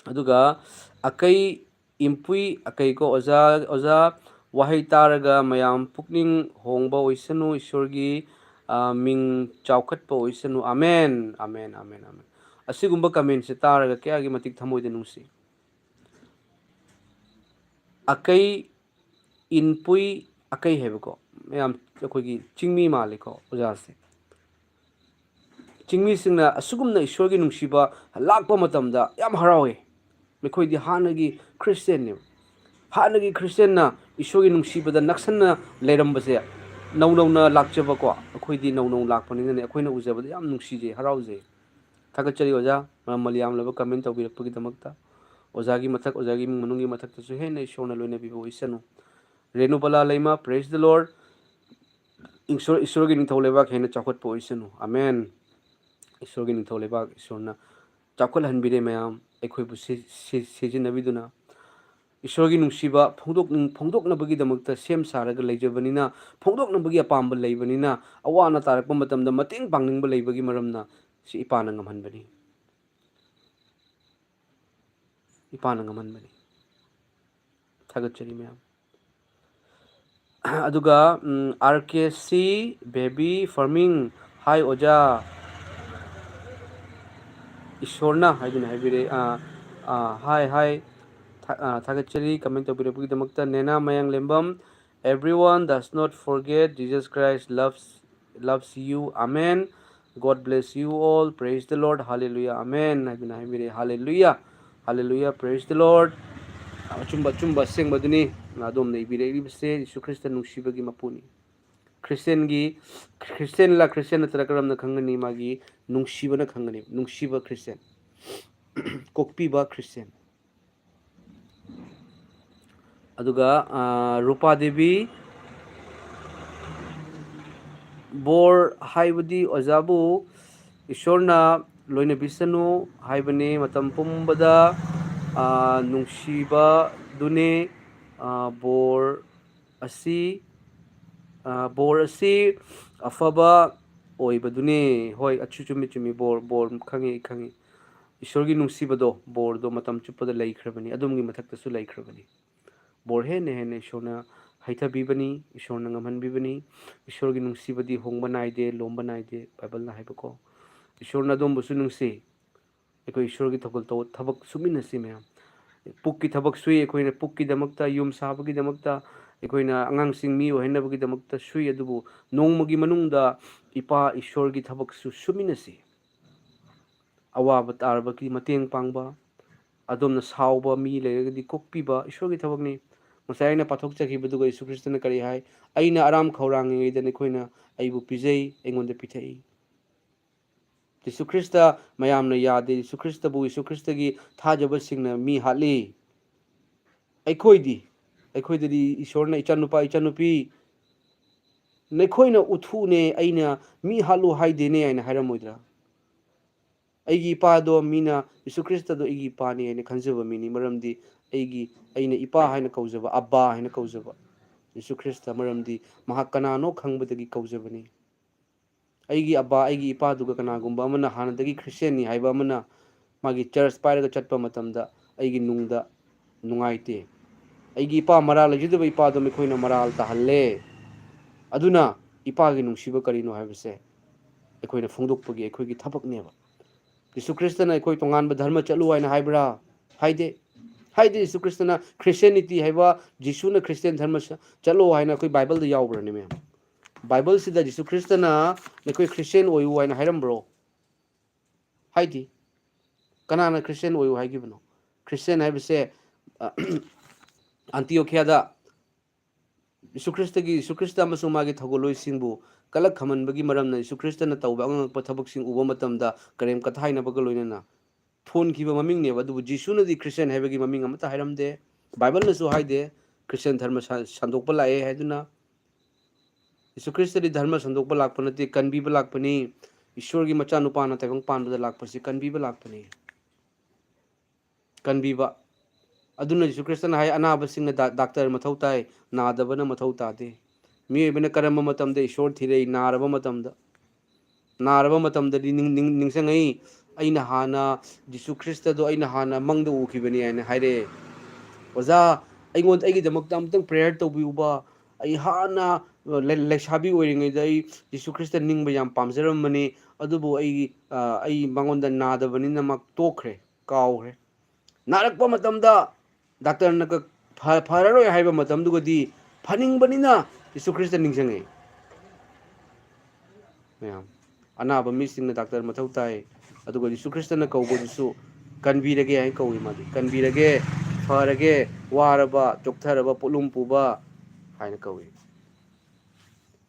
ꯑꯗꯨꯒ ꯑꯀꯩ ꯏꯝꯄꯨꯏ, ꯑꯀꯩꯀꯣ, ꯑꯣꯖꯥ, ꯑꯣꯖꯥ, ꯋꯥꯍꯩ ꯇꯥꯔꯒ ꯃꯌꯥꯝ ꯄꯨꯛꯅꯤꯡ ꯍꯣꯡꯕ ꯑꯣꯏꯁꯅꯨ, ꯏꯁꯣꯔꯒꯤ ꯑ, ꯃꯤꯡ ꯆꯥꯎꯈꯠꯄ ꯑꯣꯏꯁꯅꯨ꯫ Amen, amen, amen, amen. ꯑꯁꯤꯒꯨꯝꯕ commentꯁꯦ ꯇꯥꯔꯒ ꯀꯌꯥꯒꯤ ꯃꯇꯤꯛ ꯊꯃꯣꯏꯗ ꯅꯨꯡꯁꯤ꯫ ꯑꯀꯩ, ꯏꯟꯄꯨꯏ ꯑꯀꯩ ꯍꯥꯏꯕꯀꯣ, ꯃꯌꯥꯝ ꯑꯩꯈꯣꯏꯒꯤ ꯆꯤꯡꯃꯤ ꯃꯥꯜꯂꯤꯀꯣ ꯑꯣꯖꯥꯁꯦ꯫ ꯆꯤꯡꯃꯤꯁꯤꯡꯅ ꯑꯁꯤꯒꯨꯝꯅ ꯏꯁꯣꯔꯒꯤ ꯅꯨꯡꯁꯤꯕ ꯂꯥꯛꯄ ꯃꯇꯝꯗ ꯌꯥꯝ ꯍꯔꯥꯎꯏ꯫ ꯃꯈꯣꯏꯗꯤ ꯍꯥꯟꯅꯒꯤ ꯈ꯭ꯔꯤꯁꯇꯦꯟꯅꯦꯕ꯫ ꯍꯥꯟꯅꯒꯤ ꯈ꯭ꯔꯤꯁꯇꯦꯟꯅ ꯏꯁꯣꯔꯒꯤ ꯅꯨꯡꯁꯤꯕꯗ ꯅꯛꯁꯟꯅ ꯂꯩꯔꯝꯕꯁꯦ ꯅꯧꯅꯧꯅ ꯂꯥꯛꯆꯕꯀꯣ, ꯑꯩꯈꯣꯏꯗꯤ ꯅꯧꯅꯧ ꯂꯥꯛꯄꯅꯤꯅꯅꯦ, ꯑꯩꯈꯣꯏꯅ ꯎꯖꯕꯗ ꯌꯥꯝ ꯅꯨꯡꯁꯤꯖꯩ, ꯍꯔꯥꯎꯖꯩ꯫ ꯊꯥꯒꯠꯆꯔꯤ ꯑꯣꯖꯥ, ꯃꯔꯝ ꯌꯥꯝꯂꯕ comment ꯇꯧꯕꯤꯔꯛꯄꯒꯤꯗꯃꯛꯇ꯫ ꯑꯣꯖꯥꯒꯤ ꯃꯊꯛ, ꯑꯣꯖꯥꯒꯤ ꯏꯃꯨꯡ ꯃꯅꯨꯡꯒꯤ ꯃꯊꯛꯇꯁꯨ ꯍꯦꯟꯅ ꯏꯁꯣꯔꯅ ꯂꯣꯏꯅꯕꯤꯕ ꯑꯣꯏꯁꯅꯨ꯫ ꯔꯦꯅꯨꯕꯂꯥ ꯂꯩꯃ, praise the Lord꯫ ꯏꯁꯣꯔ, ꯏꯁꯣꯔꯒꯤ ꯅꯤꯡꯊꯧ ꯂꯩꯕꯥꯛ ꯍꯦꯟꯅ ꯆꯥꯎꯈꯠꯄ ꯑꯣꯏꯁꯅꯨ꯫ ꯑꯃꯦꯟ꯫ ꯏꯁꯣꯔꯒꯤ ꯅꯤꯡꯊꯧ ꯂꯩꯕꯥꯛ ꯏꯁꯣꯔꯅ ꯆꯥꯎꯈꯠꯍꯟꯕꯤꯔꯦ ꯃꯌꯥꯝ, ꯑꯩꯈꯣꯏꯕꯨ ꯁꯤ-, ꯁꯤ-, ꯁꯤꯖꯤꯟꯅꯕꯤꯗꯨꯅ꯫ ꯏꯁꯣꯔꯒꯤ ꯅꯨꯡꯁꯤꯕ ꯐꯣꯡꯗꯣꯛꯅꯤꯡ-, ꯐꯣꯡꯗꯣꯛꯅꯕꯒꯤꯗꯃꯛꯇ ꯁꯦꯝ ꯁꯥꯔꯒ ꯂꯩꯖꯕꯅꯤꯅ, ꯐꯣꯡꯗꯣꯛꯅꯕꯒꯤ ꯑꯄꯥꯝꯕ ꯂꯩꯕꯅꯤꯅ, ꯑꯋꯥ ꯑꯅꯥ ꯇꯥꯔꯛꯄ ꯃꯇꯝꯗ ꯃꯇꯦꯡ ꯄꯥꯡꯅꯤꯡꯕ ꯂꯩꯕꯒꯤ ꯃꯔꯝꯅ ꯁꯤ ꯏꯄꯥꯅ ꯉꯝꯍꯟꯕꯅꯤ꯫ ꯏꯄꯥꯅ ꯉꯝꯍꯟꯕꯅꯤ꯫ ꯊꯥꯒꯠꯆꯔꯤ ꯃꯌꯥꯝ꯫ ꯑꯗꯨꯒ, ꯎꯝ, R K C baby farming, hi ꯑꯣꯖꯥ꯫ ꯏꯁꯣꯔꯅ ꯍꯥꯏꯗꯨꯅ ꯍꯥꯏꯕꯤꯔꯦ꯫ ꯑꯥ, ꯑꯥ, hi, hi꯫ ꯊꯥ-, ꯑꯥ, ꯊꯥꯒꯠꯆꯔꯤ comment ꯇꯧꯕꯤꯔꯛꯄꯒꯤꯗꯃꯛꯇ꯫ ꯅꯦꯅꯥ ꯃꯌꯥꯡꯂꯦꯝꯕꯝ, everyone does not forget Jesus Christ loves, loves you, amen, God bless you all, praise the Lord, hallelujah, amen ꯍꯥꯏꯗꯨꯅ ꯍꯥꯏꯕꯤꯔꯛꯑꯦ꯫ Hallelujah, hallelujah, praise the Lord꯫ ꯑꯆꯨꯝꯕ, ꯑꯆꯨꯝꯕ ꯑꯁꯦꯡꯕꯗꯨꯅꯤ ꯑꯗꯣꯝꯅ ꯏꯕꯤꯔꯛꯂꯤꯕꯁꯦ꯫ ꯌꯦꯁꯨ Christ ꯅꯨꯡꯁꯤꯕꯒꯤ ꯃꯄꯨꯅꯤ꯫ ꯈ꯭ꯔꯤꯁꯇꯦꯟꯒꯤ, ꯈ꯭ꯔꯤꯁꯇꯦꯟꯂ ꯈ꯭ꯔꯤꯁꯇꯦꯟ ꯅꯠꯇ꯭ꯔ ꯀꯔꯝꯅ ꯈꯪꯒꯅꯤ? ꯃꯥꯒꯤ ꯅꯨꯡꯁꯤꯕꯅ ꯈꯪꯒꯅꯤ꯫ ꯅꯨꯡꯁꯤꯕ ꯈ꯭ꯔꯤꯁꯇꯦꯟ, ꯀꯣꯛꯄꯤꯕ ꯈ꯭ꯔꯤꯁꯇꯦꯟ꯫ ꯑꯗꯨꯒ, ꯑꯥ, ꯔꯨꯄꯥ ꯗꯦꯕꯤ, ꯕꯣꯔ ꯍꯥꯏꯕꯗꯤ ꯑꯣꯖꯥꯕꯨ ꯏꯁꯣꯔꯅ ꯂꯣꯏꯅꯕꯤꯁꯅꯨ ꯍꯥꯏꯕꯅꯤ꯫ ꯃꯇꯝ ꯄꯨꯝꯕꯗ, ꯑꯥ, ꯅꯨꯡꯁꯤꯕꯗꯨꯅꯤ, ꯑꯥ, ꯕꯣꯔ ꯑꯁꯤ, ꯑꯥ, ꯕꯣꯔ ꯑꯁꯤ ꯑꯐꯕ ꯑꯣꯏꯕꯗꯨꯅꯤ꯫ ꯍꯣꯏ, ꯑꯆꯨ-, ꯆꯨꯝꯃꯤ, ꯆꯨꯝꯃꯤ꯫ ꯕꯣꯔ, ꯕꯣꯔ ꯈꯪꯉꯤ, ꯑꯩ ꯈꯪꯉꯤ꯫ ꯏꯁꯣꯔꯒꯤ ꯅꯨꯡꯁꯤꯕꯗꯣ, ꯕꯣꯔꯗꯣ ꯃꯇꯝ ꯆꯨꯞꯄꯗ ꯂꯩꯈ꯭ꯔꯕꯅꯤ, ꯑꯗꯣꯝꯒꯤ ꯃꯊꯛꯇꯁꯨ ꯂꯩꯈ꯭ꯔꯕꯅꯤ꯫ ꯕꯣꯔ ꯍꯦꯟꯅ ꯍꯦꯟꯅ ꯏꯁꯣꯔꯅ ꯍꯩꯊꯕꯤꯕꯅꯤ, ꯏꯁꯣꯔꯅ ꯉꯝꯍꯟꯕꯤꯕꯅꯤ꯫ ꯏꯁꯣꯔꯒꯤ ꯅꯨꯡꯁꯤꯕꯗꯤ ꯍꯣꯡꯕ ꯅꯥꯏꯗꯦ, ꯂꯣꯝꯕ ꯅꯥꯏꯗꯦ, ꯕꯥꯏꯕꯜꯅ ꯍꯥꯏꯕꯀꯣ꯫ ꯏꯁꯣꯔꯅ ꯑꯗꯣꯝꯕꯨꯁꯨ ꯅꯨꯡꯁꯤ꯫ ꯑꯩꯈꯣꯏ ꯏꯁꯣꯔꯒꯤ ꯊꯧꯒꯜ ꯇꯧ-, ꯊꯕꯛ ꯁꯨꯃꯤꯟꯅꯁꯤ ꯃꯌꯥꯝ꯫ ꯄꯨꯛꯀꯤ ꯊꯕꯛ ꯁꯨꯏ ꯑꯩꯈꯣꯏꯅ, ꯄꯨꯛꯀꯤꯗꯃꯛꯇ, ꯌꯨꯝ ꯁꯥꯕꯒꯤꯗꯃꯛꯇ, ꯑꯩꯈꯣꯏꯅ ꯑꯉꯥꯡꯁꯤꯡ ꯃꯤ ꯑꯣꯏꯍꯟꯅꯕꯒꯤꯗꯃꯛꯇ ꯁꯨꯏ, ꯑꯗꯨꯕꯨ ꯅꯣꯡꯃꯒꯤ ꯃꯅꯨꯡꯗ ꯏꯄꯥ ꯏꯁꯣꯔꯒꯤ ꯊꯕꯛꯁꯨ ꯁꯨꯃꯤꯟꯅꯁꯤ꯫ ꯑꯋꯥꯕ ꯇꯥꯔꯕꯒꯤ ꯃꯇꯦꯡ ꯄꯥꯡꯕ, ꯑꯗꯣꯝꯅ ꯁꯥꯎꯕ ꯃꯤ ꯂꯩꯔꯒꯗꯤ ꯀꯣꯛꯄꯤꯕ ꯏꯁꯣꯔꯒꯤ ꯊꯕꯛꯅꯤ꯫ ꯉꯁꯥꯏ ꯑꯩꯅ ꯄꯥꯊꯣꯛꯆꯈꯤꯕꯗꯨꯒ ꯌꯤꯁꯨ ꯈ꯭ꯔꯤꯁꯇꯅ ꯀꯔꯤ ꯍꯥꯏ? "ꯑꯩꯅ ꯑꯔꯥꯝ ꯈꯧꯔꯥꯡꯉꯤꯉꯩꯗ ꯅꯈꯣꯏꯅ ꯑꯩꯕꯨ ꯄꯤꯖꯩ, ꯑꯩꯉꯣꯟꯗ ꯄꯤꯊꯛꯏ"꯫ ꯌꯤꯁꯨ ꯈ꯭ꯔꯤꯁꯇ ꯃꯌꯥꯝꯅ ꯌꯥꯗꯦ, ꯌꯤꯁꯨ ꯈ꯭ꯔꯤꯁꯇꯕꯨ, ꯌꯤꯁꯨ ꯈ꯭ꯔꯤꯁꯇꯒꯤ ꯊꯥꯖꯕꯁꯤꯡꯅ ꯃꯤ ꯍꯥꯠꯂꯤ꯫ ꯑꯩꯈꯣꯏꯗꯤ, ꯑꯩꯈꯣꯏꯗꯗꯤ ꯏꯁꯣꯔꯅ, "ꯏꯆꯥꯅꯨꯄꯥ, ꯏꯆꯥꯅꯨꯄꯤ, ꯅꯈꯣꯏꯅ ꯎꯠꯊꯨꯅꯦ, ꯑꯩꯅ ꯃꯤ ꯍꯥꯠꯂꯨ ꯍꯥꯏꯗꯦꯅꯦ" ꯍꯥꯏꯅ ꯍꯥꯏꯔꯝꯃꯣꯏꯗ꯭ꯔꯥ? ꯑꯩꯒꯤ ꯏꯄꯥꯗꯣ ꯃꯤꯅ ꯌꯤꯁꯨ ꯈ꯭ꯔꯤꯁꯇꯗꯣ ꯑꯩꯒꯤ ꯏꯄꯥꯅꯤ ꯍꯥꯏꯅ ꯈꯟꯖꯕ ꯃꯤꯅꯤ, ꯃꯔꯝꯗꯤ ꯑꯩꯒꯤ, ꯑꯩꯅ ꯏꯄꯥ ꯍꯥꯏꯅ ꯀꯧꯖꯕ, ꯑꯕꯥ ꯍꯥꯏꯅ ꯀꯧꯖꯕ ꯌꯤꯁꯨ ꯈ꯭ꯔꯤꯁꯇ, ꯃꯔꯝꯗꯤ ꯃꯍꯥꯛ ꯀꯅꯥꯅꯣ ꯈꯪꯕꯗꯒꯤ ꯀꯧꯖꯕꯅꯤ꯫ ꯑꯩꯒꯤ ꯑꯕꯥ, ꯑꯩꯒꯤ ꯏꯄꯥꯗꯨꯒ ꯀꯅꯥꯒꯨꯝꯕ ꯑꯃꯅ ꯍꯥꯟꯅꯗꯒꯤ ꯈ꯭ꯔꯤꯁꯇꯤꯌꯥꯟꯅꯤ ꯍꯥꯏꯕ ꯑꯃꯅ ꯃꯥꯒꯤ ꯆꯔꯆ ꯄꯥꯏꯔꯒ ꯆꯠꯄ ꯃꯇꯝꯗ ꯑꯩꯒꯤ ꯅꯨꯡꯗ ꯅꯨꯡꯉꯥꯏꯇꯦ꯫ ꯑꯩꯒꯤ ꯏꯄꯥ, ꯃꯔꯥꯜ ꯂꯩꯖꯗꯕ ꯏꯄꯥꯗꯣ ꯃꯈꯣꯏꯅ ꯃꯔꯥꯜ ꯇꯥꯍꯜꯂꯦ꯫ ꯑꯗꯨꯅ ꯏꯄꯥꯒꯤ ꯅꯨꯡꯁꯤꯕ ꯀꯔꯤꯅꯣ ꯍꯥꯏꯕꯁꯦ ꯑꯩꯈꯣꯏꯅ ꯐꯣꯡꯗꯣꯛꯄꯒꯤ ꯑꯩꯈꯣꯏꯒꯤ ꯊꯕꯛꯅꯦꯕ꯫ ꯌꯤꯁꯨ ꯈ꯭ꯔꯤꯁꯇꯅ ꯑꯩꯈꯣꯏ ꯇꯣꯉꯥꯟꯕ ꯙꯔꯃ ꯆꯠꯂꯨ ꯍꯥꯏꯅ ꯍꯥꯏꯕ꯭ꯔꯥ? ꯍꯥꯏꯗꯦ꯫ ꯍꯥꯏꯗꯦ, ꯌꯤꯁꯨ ꯈ꯭ꯔꯤꯁꯇꯅ ꯈ꯭ꯔꯤꯁꯇꯤꯌꯥꯅꯤꯇꯤ ꯍꯥꯏꯕ, ꯖꯤꯁꯨꯅ ꯈ꯭ꯔꯤꯁꯇꯤꯌꯥꯟ ꯙꯔꯃ ꯆ-, ꯆꯠꯂꯣ ꯍꯥꯏꯅ ꯑꯩꯈꯣꯏ ꯕꯥꯏꯕꯜꯗ ꯌꯥꯎꯕ꯭ꯔꯅꯦ, ꯃꯌꯥꯝ? ꯕꯥꯏꯕꯜꯁꯤꯗ ꯖꯤꯁꯨ ꯈ꯭ꯔꯤꯁꯇꯅ ꯅꯈꯣꯏ ꯈ꯭ꯔꯤꯁꯇꯤꯌꯥꯟ ꯑꯣꯏꯌꯨ ꯍꯥꯏꯅ ꯍꯥꯏꯔꯝꯕ꯭ꯔꯣ? ꯍꯥꯏꯗꯦ꯫ ꯀꯅꯥꯅ ꯈ꯭ꯔꯤꯁꯇꯤꯌꯥꯟ ꯑꯣꯏꯌꯨ ꯍꯥꯏꯈꯤꯕꯅꯣ? ꯈ꯭ꯔꯤꯁꯇꯤꯌꯥꯟ ꯍꯥꯏꯕꯁꯦ, ꯑ, ꯑꯟꯇꯤꯌꯣꯈꯤꯌꯥꯗ ꯌꯤꯁꯨ ꯈ꯭ꯔꯤꯁꯇꯒꯤ, ꯌꯤꯁꯨ ꯈ꯭ꯔꯤꯁꯇ ꯑꯃꯁꯨꯡ ꯃꯥꯒꯤ ꯊꯧꯒꯜꯂꯣꯏꯁꯤꯡꯕꯨ ꯀꯂꯛ ꯈꯝꯍꯟꯕꯒꯤ ꯃꯔꯝꯅ ꯌꯤꯁꯨ ꯈ꯭ꯔꯤꯁꯇꯅ ꯇꯧꯕ ꯑꯉꯛꯄ ꯊꯕꯛꯁꯤꯡ ꯎꯕ ꯃꯇꯝꯗ ꯀꯔꯦꯝ ꯀꯊꯥꯏꯅꯕꯒ ꯂꯣꯏꯅꯅ ꯊꯣꯟꯈꯤꯕ ꯃꯃꯤꯡꯅꯦꯕ꯫ ꯑꯗꯨꯕꯨ ꯖꯤꯁꯨꯅꯗꯤ ꯈ꯭ꯔꯤꯁꯇꯤꯌꯥꯟ ꯍꯥꯏꯕꯒꯤ ꯃꯃꯤꯡ ꯑꯃꯠꯇ ꯍꯥꯏꯔꯝꯗꯦ꯫ ꯕꯥꯏꯕꯜꯅꯁꯨ ꯍꯥꯏꯗꯦ ꯈ꯭ꯔꯤꯁꯇꯤꯌꯥꯟ ꯙꯔꯃ ꯁ-, ꯁꯟꯗꯣꯛꯄ ꯂꯥꯛꯑꯦ ꯍꯥꯏꯗꯨꯅ꯫ ꯌꯤꯁꯨ ꯈ꯭ꯔꯤꯁꯇꯗꯤ ꯙꯔꯃ ꯁꯟꯗꯣꯛꯄ ꯂꯥꯛꯄ ꯅꯠꯇꯦ, ꯀꯟꯕꯤꯕ ꯂꯥꯛꯄꯅꯤ꯫ ꯏꯁꯣꯔꯒꯤ ꯃꯆꯥꯅꯨꯄꯥꯅ ꯇꯥꯏꯕꯪ ꯄꯥꯟꯕꯗ ꯂꯥꯛꯄꯁꯤ ꯀꯟꯕꯤꯕ ꯂꯥꯛꯄꯅꯤ꯫ ꯀꯟꯕꯤꯕ꯫ ꯑꯗꯨꯅ ꯌꯤꯁꯨ ꯈ꯭ꯔꯤꯁꯇꯅ ꯍꯥꯏ, "ꯑꯅꯥꯕꯁꯤꯡꯅ ꯗꯥ-, ꯗꯥꯛꯇꯔ ꯃꯊꯧ ꯇꯥꯏ, ꯅꯥꯗꯕꯅ ꯃꯊꯧ ꯇꯥꯗꯦ"꯫ ꯃꯤꯑꯣꯏꯕꯅ ꯀꯔꯝꯕ ꯃꯇꯝꯗ ꯏꯁꯣꯔ ꯊꯤꯔꯛꯏ? ꯅꯥꯔꯕ ꯃꯇꯝꯗ꯫ ꯅꯥꯔꯕ ꯃꯇꯝꯗꯗꯤ ꯅꯤꯡ-, ꯅꯤꯡ-, ꯅꯤꯡꯁꯤꯡꯉꯛꯏ, "ꯑꯩꯅ ꯍꯥꯟꯅ ꯖꯤꯁꯨ ꯈ꯭ꯔꯤꯁꯇꯗꯣ ꯑꯩꯅ ꯍꯥꯟꯅ ꯃꯪꯗ ꯎꯈꯤꯕꯅꯤ" ꯍꯥꯏꯅ ꯍꯥꯏꯔꯛꯑꯦ꯫ "ꯑꯣꯖꯥ, ꯑꯩꯉꯣꯟꯗ, ꯑꯩꯒꯤꯗꯃꯛꯇ ꯑꯃꯨꯛꯇꯪ prayer ꯇꯧꯕꯤꯌꯨꯕ꯫ ꯑꯩ ꯍꯥꯟꯅ, ꯑ, ꯂꯩ-, ꯂꯩꯁꯥꯕꯤ ꯑꯣꯏꯔꯤꯉꯩꯗ ꯑꯩ ꯖꯤꯁꯨ ꯈ꯭ꯔꯤꯁꯇ ꯅꯤꯡꯕ ꯌꯥꯝ ꯄꯥꯝꯖꯔꯝꯕꯅꯤ, ꯑꯗꯨꯕꯨ ꯑꯩ, ꯑ, ꯑꯩ ꯃꯉꯣꯟꯗ ꯅꯥꯗꯕꯅꯤꯅ ꯃꯥ ꯇꯣꯛꯈ꯭ꯔꯦ, ꯀꯥꯎꯈ꯭ꯔꯦ꯫ ꯅꯥꯔꯛꯄ ꯃꯇꯝꯗ ꯗꯥꯛꯇꯔꯅ ꯀ-, ꯐ-, ꯐꯔꯔꯣꯏ ꯍꯥꯏꯕ ꯃꯇꯝꯗꯨꯒꯗꯤ ꯐꯅꯤꯡꯕꯅꯤꯅ ꯖꯤꯁꯨ ꯈ꯭ꯔꯤꯁꯇ ꯅꯤꯡꯁꯤꯡꯉꯛꯏ꯫ ꯃꯌꯥꯝ, ꯑꯅꯥꯕ ꯃꯤꯁꯤꯡꯅ ꯗꯥꯛꯇꯔ ꯃꯊꯧ ꯇꯥꯏ, ꯑꯗꯨꯒ ꯖꯤꯁꯨ ꯈ꯭ꯔꯤꯁꯇꯅ ꯀꯧꯕꯗꯨꯁꯨ "ꯀꯟꯕꯤꯔꯒꯦ" ꯍꯥꯏꯅ ꯀꯧꯏ꯫ ꯃꯥꯗꯤ "ꯀꯟꯕꯤꯔꯒꯦ, ꯐꯔꯒꯦ, ꯋꯥꯔꯕ, ꯆꯣꯛꯊꯔꯕ, ꯄꯣꯠꯂꯨꯝ ꯄꯨꯕ" ꯍꯥꯏꯅ ꯀꯧꯏ꯫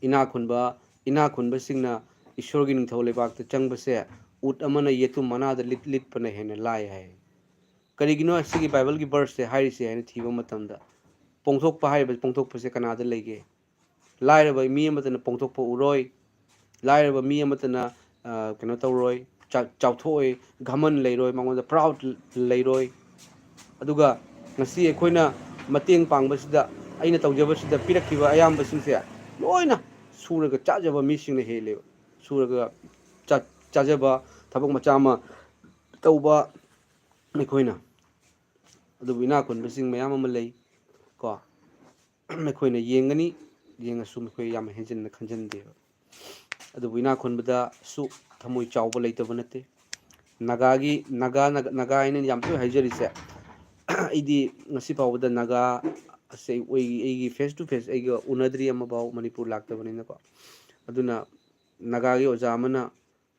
ꯏꯅꯥꯛ ꯈꯨꯟꯕ, ꯏꯅꯥꯛ ꯈꯨꯟꯕꯁꯤꯡꯅ ꯏꯁꯣꯔꯒꯤ ꯅꯤꯡꯊꯧ ꯂꯩꯕꯥꯛꯇ ꯆꯪꯕꯁꯦ ꯎꯠ ꯑꯃꯅ ꯌꯦꯇꯨꯝ ꯃꯅꯥꯗ ꯂꯤꯠ ꯂꯤꯠꯄꯅ ꯍꯦꯟꯅ ꯂꯥꯏ ꯍꯥꯏ꯫ ꯀꯔꯤꯒꯤꯅꯣ ꯁꯤꯒꯤ ꯕꯥꯏꯕꯜꯒꯤ ꯕꯔꯁꯁꯦ ꯍꯥꯏꯔꯤꯁꯦ ꯍꯥꯏꯅ ꯊꯤꯕ ꯃꯇꯝꯗ, ꯄꯣꯡꯊꯣꯛꯄ ꯍꯥꯏꯔꯤꯕ ꯄꯣꯡꯊꯣꯛꯄꯁꯦ ꯀꯅꯥꯗ ꯂꯩꯒꯦ? ꯂꯥꯏꯔꯕ ꯃꯤ ꯑꯃꯠꯇꯅ ꯄꯣꯡꯊꯣꯛꯄ ꯎꯔꯣꯏ꯫ ꯂꯥꯏꯔꯕ ꯃꯤ ꯑꯃꯠꯇꯅ, ꯑ, ꯀꯩꯅꯣ ꯇꯧꯔꯣꯏ, ꯆꯥ-, ꯆꯥꯎꯊꯣꯛꯑꯣꯏ, ꯘꯃꯟ ꯂꯩꯔꯣꯏ, ꯃꯉꯣꯟꯗ proud ꯂꯩꯔꯣꯏ꯫ ꯑꯗꯨꯒ ꯉꯁꯤ ꯑꯩꯈꯣꯏꯅ ꯃꯇꯦꯡ ꯄꯥꯡꯕꯁꯤꯗ, ꯑꯩꯅ ꯇꯧꯖꯕꯁꯤꯗ ꯄꯤꯔꯛꯈꯤꯕ ꯑꯌꯥꯝꯕꯁꯤꯡꯁꯦ ꯂꯣꯏꯅ ꯁꯨꯔꯒ ꯆꯥꯖꯕ ꯃꯤꯁꯤꯡꯅ ꯍꯦꯜꯂꯦꯕ꯫ ꯁꯨꯔꯒ ꯆꯥ-, ꯆꯥꯖꯕ, ꯊꯕꯛ ꯃꯆꯥ ꯑꯃ ꯇꯧꯕ ꯑꯩꯈꯣꯏꯅ꯫ ꯑꯗꯨꯕꯨ ꯏꯅꯥꯛ ꯈꯨꯟꯕꯁꯤꯡ ꯃꯌꯥꯝ ꯑꯃ ꯂꯩ ꯀꯣ꯫ ꯑꯩꯈꯣꯏꯅ ꯌꯦꯡꯒꯅꯤ, ꯌꯦꯡꯉꯁꯨ ꯃꯈꯣꯏ ꯌꯥꯝ ꯍꯦꯟꯖꯤꯟꯅ ꯈꯟꯖꯟꯗꯦꯕ꯫ ꯑꯗꯨꯕꯨ ꯏꯅꯥꯛ ꯈꯨꯟꯕꯗꯁꯨ ꯊꯃꯣꯏ ꯆꯥꯎꯕ ꯂꯩꯇꯕ ꯅꯠꯇꯦ꯫ ꯅꯥꯒꯥꯒꯤ, ꯅꯥꯒꯥ, ꯅꯥꯒꯥ, ꯅꯥꯒꯥ ꯍꯥꯏꯅ ꯌꯥꯝ ꯇꯣꯏꯅ ꯍꯥꯏꯖꯔꯤꯁꯦ, ꯑꯩꯗꯤ ꯉꯁꯤ ꯐꯥꯎꯕꯗ ꯅꯥꯒꯥ ꯑꯁꯦ ꯑꯩꯒꯤ, ꯑꯩꯒꯤ face to face ꯑꯩꯒ ꯎꯅꯗ꯭ꯔꯤ ꯑꯃꯐꯥꯎ, ꯃꯅꯤꯄꯨꯔ ꯂꯥꯛꯇꯕꯅꯤꯅꯀꯣ꯫ ꯑꯗꯨꯅ ꯅꯥꯒꯥꯒꯤ ꯑꯣꯖꯥ ꯑꯃꯅ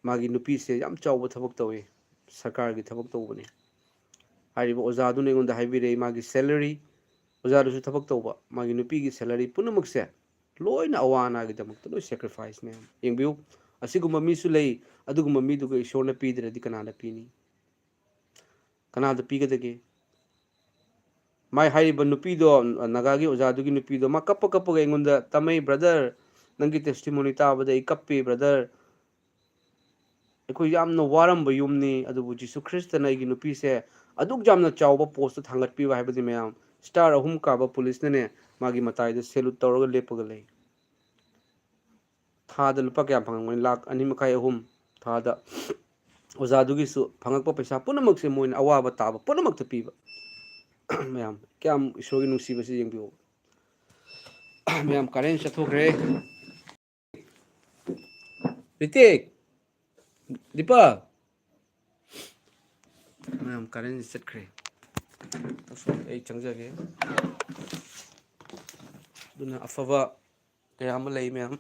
ꯃꯥꯒꯤ ꯅꯨꯄꯤꯁꯦ ꯌꯥꯝ ꯆꯥꯎꯕ ꯊꯕꯛ ꯇꯧꯋꯤ, ꯁꯔꯀꯥꯔꯒꯤ ꯊꯕꯛ ꯇꯧꯕꯅꯤ꯫ ꯍꯥꯏꯔꯤꯕ ꯑꯣꯖꯥꯗꯨꯅ ꯑꯩꯉꯣꯟꯗ ꯍꯥꯏꯕꯤꯔꯛꯏ, ꯃꯥꯒꯤ salary, ꯑꯣꯖꯥꯗꯨꯁꯨ ꯊꯕꯛ ꯇꯧꯕ, ꯃꯥꯒꯤ ꯅꯨꯄꯤꯒꯤ salary ꯄꯨꯝꯅꯃꯛꯁꯦ ꯂꯣꯏꯅ ꯑꯋꯥ ꯑꯅꯥꯒꯤꯗꯃꯛꯇ ꯂꯣꯏ sacrifice ꯃꯌꯥꯝ꯫ ꯌꯦꯡꯕꯤꯌꯨ, ꯑꯁꯤꯒꯨꯝꯕ ꯃꯤꯁꯨ ꯂꯩ꯫ ꯑꯗꯨꯒꯨꯝꯕ ꯃꯤꯗꯨꯒ ꯏꯁꯣꯔꯅ ꯄꯤꯗ꯭ꯔꯗꯤ ꯀꯅꯥꯗ ꯄꯤꯅꯤ? ꯀꯅꯥꯗ ꯄꯤꯒꯗꯒꯦ? ꯃꯥꯏ ꯍꯥꯏꯔꯤꯕ ꯅꯨꯄꯤꯗꯣ, ꯅꯥꯒꯥꯒꯤ ꯑꯣꯖꯥꯗꯨꯒꯤ ꯅꯨꯄꯤꯗꯣ, ꯃꯥ ꯀꯞꯄ ꯀꯞꯄꯒ ꯑꯩꯉꯣꯟꯗ, "ꯇꯥꯃꯩ, brother, ꯅꯪꯒꯤ testimony ꯇꯥꯕꯗ ꯑꯩ ꯀꯞꯄꯤ, brother꯫ ꯑꯩꯈꯣꯏ ꯌꯥꯝꯅ ꯋꯥꯔꯝꯕ ꯌꯨꯝꯅꯤ, ꯑꯗꯨꯕꯨ ꯖꯤꯁꯨ ꯈ꯭ꯔꯤꯁꯇꯅ ꯑꯩꯒꯤ ꯅꯨꯄꯤꯁꯦ ꯑꯗꯨꯛ ꯌꯥꯝꯅ ꯆꯥꯎꯕ post ꯊꯥꯡꯒꯠꯄꯤꯕ" ꯍꯥꯏꯕꯗꯤ ꯃꯌꯥꯝ, star ꯑꯍꯨꯝ ꯀꯥꯕ ꯄꯨꯂꯤꯁꯅꯅꯦ ꯃꯥꯒꯤ ꯃꯇꯥꯏꯗ salute ꯇꯧꯔꯒ ꯂꯦꯞꯄꯒ ꯂꯩ꯫ ꯊꯥꯗ ꯂꯨꯄꯥ ꯀꯌꯥ ꯐꯪꯉꯝꯒꯅꯤ? ꯂꯥꯈ ꯑꯅꯤ ꯃꯈꯥꯏ, ꯑꯍꯨꯝ ꯊꯥꯗ꯫ ꯑꯣꯖꯥꯗꯨꯒꯤꯁꯨ ꯐꯪꯉꯛꯄ ꯄꯩꯁꯥ ꯄꯨꯝꯅꯃꯛꯁꯦ ꯃꯣꯏꯅ ꯑꯋꯥꯕ ꯇꯥꯕ ꯄꯨꯝꯅꯃꯛꯇ ꯄꯤꯕ꯫ ꯃꯌꯥꯝ, ꯀꯌꯥꯝ ꯏꯁꯣꯔꯒꯤ ꯅꯨꯡꯁꯤꯕꯁꯤ ꯌꯦꯡꯕꯤꯌꯨ꯫ ꯃꯌꯥꯝ, ꯀꯥꯔꯦꯟ ꯆꯠꯊꯣꯛꯈ꯭ꯔꯦ꯫ ꯔꯤꯇꯤꯛ! ꯗꯤꯄꯛ! ꯃꯌꯥꯝ, ꯀꯥꯔꯦꯟ ꯆꯠꯈ꯭ꯔꯦ꯫ ꯑꯁꯣꯝꯗ ꯑꯩ ꯆꯪꯖꯒꯦ꯫ ꯑꯗꯨꯅ ꯑꯐꯕ ꯀꯌꯥ ꯑꯃ ꯂꯩ, ꯃꯌꯥꯝ꯫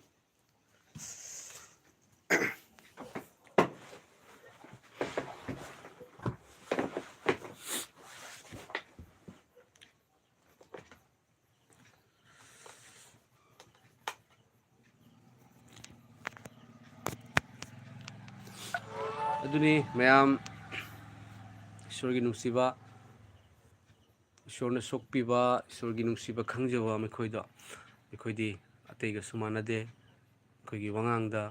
ꯑꯗꯨꯅꯤ ꯃꯌꯥꯝ, ꯏꯁꯣꯔꯒꯤ ꯅꯨꯡꯁꯤꯕ, ꯏꯁꯣꯔꯅ ꯁꯣꯛꯄꯤꯕ, ꯏꯁꯣꯔꯒꯤ ꯅꯨꯡꯁꯤꯕ ꯈꯪꯖꯕ ꯃꯈꯣꯏꯗꯣ ꯑꯩꯈꯣꯏꯗꯤ ꯑꯇꯩꯒꯁꯨ ꯃꯥꯟꯅꯗꯦ꯫ ꯑꯩꯈꯣꯏꯒꯤ ꯋꯥꯉꯥꯡꯗ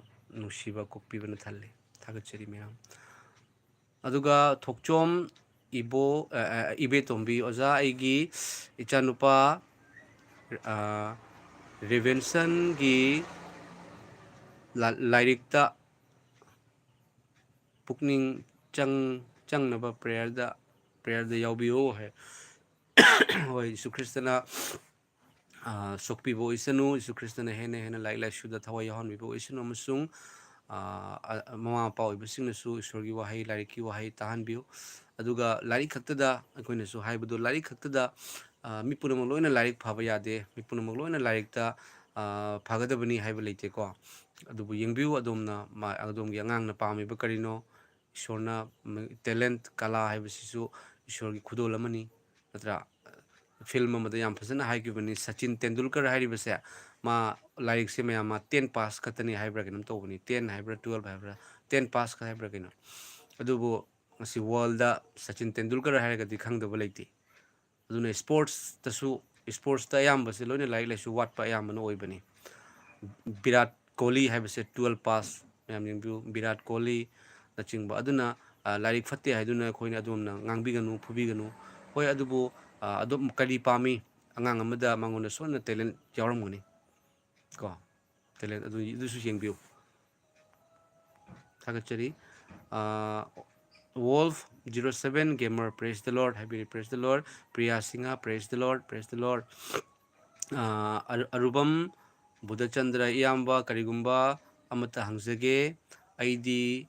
ꯅꯨꯡꯁꯤꯕ ꯀꯣꯛꯄꯤꯕꯅ ꯊꯜꯂꯤ꯫ ꯊꯥꯒꯠꯆꯔꯤ ꯃꯌꯥꯝ꯫ ꯑꯗꯨꯒ ꯊꯣꯛꯆꯣꯝ ꯏꯕꯣ-, ꯑ, ꯑ, ꯏꯕꯦꯇꯣꯝꯕꯤ, "ꯑꯣꯖꯥ, ꯑꯩꯒꯤ ꯏꯆꯥꯅꯨꯄꯥ, ꯑ, ꯔꯦꯚꯦꯟꯁꯟꯒꯤ ꯂꯥ-, ꯂꯥꯏꯔꯤꯛꯇ ꯄꯨꯛꯅꯤꯡ ꯆꯪ-, ꯆꯪꯅꯕ ꯄ꯭ꯔꯦꯌꯔꯗ, ꯄ꯭ꯔꯦꯌꯔꯗ ꯌꯥꯎꯕꯤꯌꯨ" ꯍꯥꯏ꯫ ꯍꯣꯏ, ꯖꯤꯁꯨ ꯈ꯭ꯔꯤꯁꯇꯅ, ꯑ, ꯁꯣꯛꯄꯤꯕ ꯑꯣꯏꯁꯅꯨ, ꯖꯤꯁꯨ ꯈ꯭ꯔꯤꯁꯇꯅ ꯍꯦꯟꯅ ꯍꯦꯟꯅ ꯂꯥꯏꯔꯤꯛ ꯂꯥꯏꯁꯨꯗ ꯊꯋꯥꯏ ꯌꯥꯎꯍꯟꯕꯤꯕ ꯑꯣꯏꯁꯅꯨ, ꯑꯃꯁꯨꯡ, ꯑ, ꯑ, ꯃꯃꯥ ꯃꯄꯥ ꯑꯣꯏꯕꯁꯤꯡꯅꯁꯨ ꯏꯁꯣꯔꯒꯤ ꯋꯥꯍꯩ, ꯂꯥꯏꯔꯤꯛꯀꯤ ꯋꯥꯍꯩ ꯇꯥꯍꯟꯕꯤꯌꯨ꯫ ꯑꯗꯨꯒ ꯂꯥꯏꯔꯤꯛ ꯈꯛꯇꯗ, ꯑꯩꯈꯣꯏꯅꯁꯨ ꯍꯥꯏꯕꯗꯣ, ꯂꯥꯏꯔꯤꯛ ꯈꯛꯇꯗ, ꯑ, ꯃꯤ ꯄꯨꯝꯅꯃꯛ ꯂꯣꯏꯅ ꯂꯥꯏꯔꯤꯛ ꯐꯕ ꯌꯥꯗꯦ, ꯃꯤ ꯄꯨꯝꯅꯃꯛ ꯂꯣꯏꯅ ꯂꯥꯏꯔꯤꯛꯇ, ꯑ, ꯐꯒꯗꯕꯅꯤ ꯍꯥꯏꯕ ꯂꯩꯇꯦꯀꯣ꯫ ꯑꯗꯨꯕꯨ ꯌꯦꯡꯕꯤꯌꯨ, ꯑꯗꯣꯝꯅ ꯃꯥ-, ꯑꯗꯣꯝꯒꯤ ꯑꯉꯥꯡꯅ ꯄꯥꯝꯃꯤꯕ ꯀꯔꯤꯅꯣ? ꯏꯁꯣꯔꯅ ꯃ-, ꯇꯦꯂꯦꯟꯠ, ꯀꯂꯥ ꯍꯥꯏꯕꯁꯤꯁꯨ ꯏꯁꯣꯔꯒꯤ ꯈꯨꯗꯣꯜ ꯑꯃꯅꯤ, ꯅꯠꯇ꯭ꯔꯥ? ꯐꯤꯜꯝ ꯑꯃꯗ ꯌꯥꯝ ꯐꯖꯅ ꯍꯥꯏꯈꯤꯕꯅꯤ, ꯁꯆꯤꯟ ꯇꯦꯟꯗꯨꯜꯀꯔ ꯍꯥꯏꯔꯤꯕꯁꯦ, ꯃꯥ ꯂꯥꯏꯔꯤꯛꯁꯦ ꯃꯌꯥꯝ ꯃꯥ ꯇꯦꯟ ꯄꯥꯁ ꯈꯛꯇꯅꯤ ꯍꯥꯏꯕ꯭ꯔꯥ ꯀꯩꯅꯣꯝ ꯇꯧꯕꯅꯤ, ꯇꯦꯟ ꯍꯥꯏꯕ꯭ꯔꯥ, ꯇꯨꯌꯦꯜꯞ ꯍꯥꯏꯕ꯭ꯔꯥ, ꯇꯦꯟ ꯄꯥꯁ ꯈꯛ ꯍꯥꯏꯕ꯭ꯔꯥ ꯀꯩꯅꯣ꯫ ꯑꯗꯨꯕꯨ ꯉꯁꯤ ꯋꯥꯔꯜꯗ ꯁꯆꯤꯟ ꯇꯦꯟꯗꯨꯜꯀꯔ ꯍꯥꯏꯔꯒꯗꯤ ꯈꯪꯗꯕ ꯂꯩꯇꯦ꯫ ꯑꯗꯨꯅ ꯁ꯭ꯄꯣꯔꯠꯁꯇꯁꯨ, ꯁ꯭ꯄꯣꯔꯠꯁꯇ ꯑꯌꯥꯝꯕꯁꯦ ꯂꯣꯏꯅ ꯂꯥꯏꯔꯤꯛ ꯂꯥꯏꯁꯨ ꯋꯥꯠꯄ ꯑꯌꯥꯝꯕꯅ ꯑꯣꯏꯕꯅꯤ꯫ ꯚꯤꯔꯥꯠ ꯀꯣꯍꯂꯤ ꯍꯥꯏꯕꯁꯦ ꯇꯨꯌꯦꯜꯞ ꯄꯥꯁ, ꯃꯌꯥꯝ ꯌꯦꯡꯕꯤꯌꯨ, ꯚꯤꯔꯥꯠ ꯀꯣꯍꯂꯤꯅꯆꯤꯡꯕ꯫ ꯑꯗꯨꯅ, ꯑ, ꯂꯥꯏꯔꯤꯛ ꯐꯠꯇꯦ ꯍꯥꯏꯗꯨꯅ ꯑꯩꯈꯣꯏꯅ ꯑꯗꯣꯝꯅ ꯉꯥꯡꯕꯤꯒꯅꯨ, ꯐꯨꯕꯤꯒꯅꯨ꯫ ꯍꯣꯏ, ꯑꯗꯨꯕꯨ, ꯑ, ꯑꯗꯣꯝ ꯀꯔꯤ ꯄꯥꯝꯃꯤ? ꯑꯉꯥꯡ ꯑꯃꯗ ꯃꯉꯣꯟꯗ ꯁꯣꯏꯗꯅ ꯇꯦꯂꯦꯟꯠ ꯌꯥꯎꯔꯝꯒꯅꯤ ꯀꯣ, ꯇꯦꯂꯦꯟꯠ ꯑꯗꯨ, ꯑꯗꯨꯁꯨ ꯌꯦꯡꯕꯤꯌꯨ꯫ ꯊꯥꯒꯠꯆꯔꯤ꯫ ꯑ, Wolf zero seven Gamer, praise the Lord ꯍꯥꯏꯕꯤꯔꯤ, praise the Lord꯫ Priya Singh, praise the Lord, praise the Lord꯫ ꯑꯥ, ꯑꯔꯨ-, ꯑꯔꯨꯕꯝ ꯕꯨꯙꯆꯟꯗ꯭ꯔ, ꯏꯌꯥꯝꯕ, ꯀꯔꯤꯒꯨꯝꯕ ꯑꯃꯠꯇ ꯍꯪꯖꯒꯦ꯫ ꯑꯩꯗꯤ,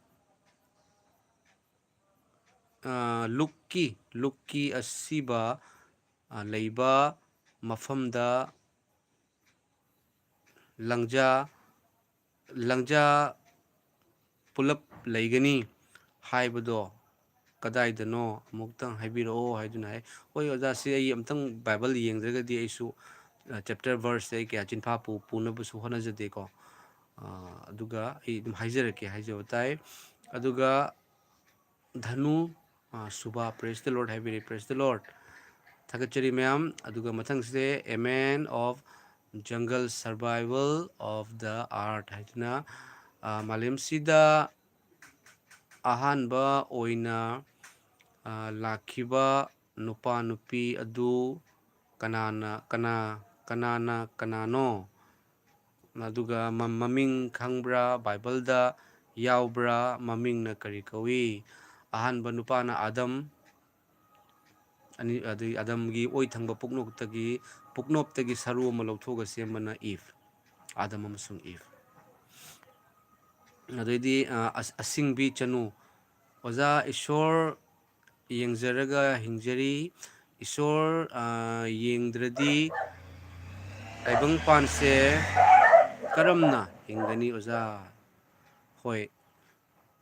ꯑꯥ, ꯂꯨꯛꯀꯤ, ꯂꯨꯛꯀꯤ ꯑꯁꯤꯕ, ꯑꯥ, ꯂꯩꯕ ꯃꯐꯝꯗ ꯂꯪꯖꯥ, ꯂꯪꯖꯥ ꯄꯨꯂꯞ ꯂꯩꯒꯅꯤ ꯍꯥꯏꯕꯗꯣ ꯀꯗꯥꯏꯗꯅꯣ ꯑꯃꯨꯛꯇꯪ ꯍꯥꯏꯕꯤꯔꯛꯑꯣ ꯍꯥꯏꯗꯨꯅ ꯍꯥꯏ꯫ ꯍꯣꯏ ꯑꯣꯖꯥ, ꯁꯤ ꯑꯩ ꯑꯝꯇꯪ ꯕꯥꯏꯕꯜ ꯌꯦꯡꯗ꯭ꯔꯒꯗꯤ ꯑꯩꯁꯨ, ꯑ, chapter verse ꯑꯩ ꯀꯌꯥ ꯆꯤꯟꯐꯥ ꯄꯨ-, ꯄꯨꯅꯕꯁꯨ ꯍꯣꯠꯅꯖꯗꯦꯀꯣ꯫ ꯑ, ꯑꯗꯨꯒ ꯑꯩ ꯑꯗꯨꯝ ꯍꯥꯏꯖꯔꯛꯀꯦ, ꯍꯥꯏꯖꯕ ꯇꯥꯏ꯫ ꯑꯗꯨꯒ ꯙꯅꯨ, ꯑ, ꯁꯨꯕꯥ, praise the Lord ꯍꯥꯏꯕꯤꯔꯤ, praise the Lord꯫ ꯊꯥꯒꯠꯆꯔꯤ ꯃꯌꯥꯝ꯫ ꯑꯗꯨꯒ ꯃꯊꯪꯁꯤꯗ A Man of Jungle, Survival of the Earth ꯍꯥꯏꯗꯨꯅ, ꯑ, ꯃꯥꯂꯦꯝꯁꯤꯗ ꯑꯍꯥꯟꯕ ꯑꯣꯏꯅ, ꯑ, ꯂꯥꯛꯈꯤꯕ ꯅꯨꯄꯥ ꯅꯨꯄꯤ ꯑꯗꯨ ꯀꯅꯥꯅ, ꯀꯅꯥ, ꯀꯅꯥꯅ ꯀꯅꯥꯅꯣ? ꯑꯗꯨꯒ ꯃ-, ꯃꯃꯤꯡ ꯈꯪꯕ꯭ꯔꯥ? ꯕꯥꯏꯕꯜꯗ ꯌꯥꯎꯕ꯭ꯔꯥ? ꯃꯃꯤꯡꯅ ꯀꯔꯤ ꯀꯧꯏ? ꯑꯍꯥꯟꯕ ꯅꯨꯄꯥꯅ ꯑꯥꯗꯝ, ꯑꯅꯤ, ꯑꯗꯨꯒꯤ ꯑꯥꯗꯝꯒꯤ ꯑꯣꯏ ꯊꯪꯕ ꯄꯨꯛꯅꯣꯛꯇꯒꯤ, ꯄꯨꯛꯅꯣꯞꯇꯒꯤ ꯁꯔꯨ ꯑꯃ ꯂꯧꯊꯣꯛꯑꯒ ꯁꯦꯝꯕꯅ ꯏꯚ, ꯑꯥꯗꯝ ꯑꯃꯁꯨꯡ ꯏꯚ꯫ ꯑꯗꯩꯗꯤ, ꯑ, ꯑꯁ-, ꯑꯁꯤꯡꯕꯤ ꯆꯅꯨ, ꯑꯣꯖꯥ, ꯏꯁꯣꯔ ꯌꯦꯡꯖꯔꯒ ꯍꯤꯡꯖꯔꯤ꯫ ꯏꯁꯣꯔ, ꯑ, ꯌꯦꯡꯗ꯭ꯔꯗꯤ ꯇꯥꯏꯕꯪꯄꯥꯟꯁꯦ ꯀꯔꯝꯅ ꯍꯤꯡꯒꯅꯤ ꯑꯣꯖꯥ? ꯍꯣꯏ,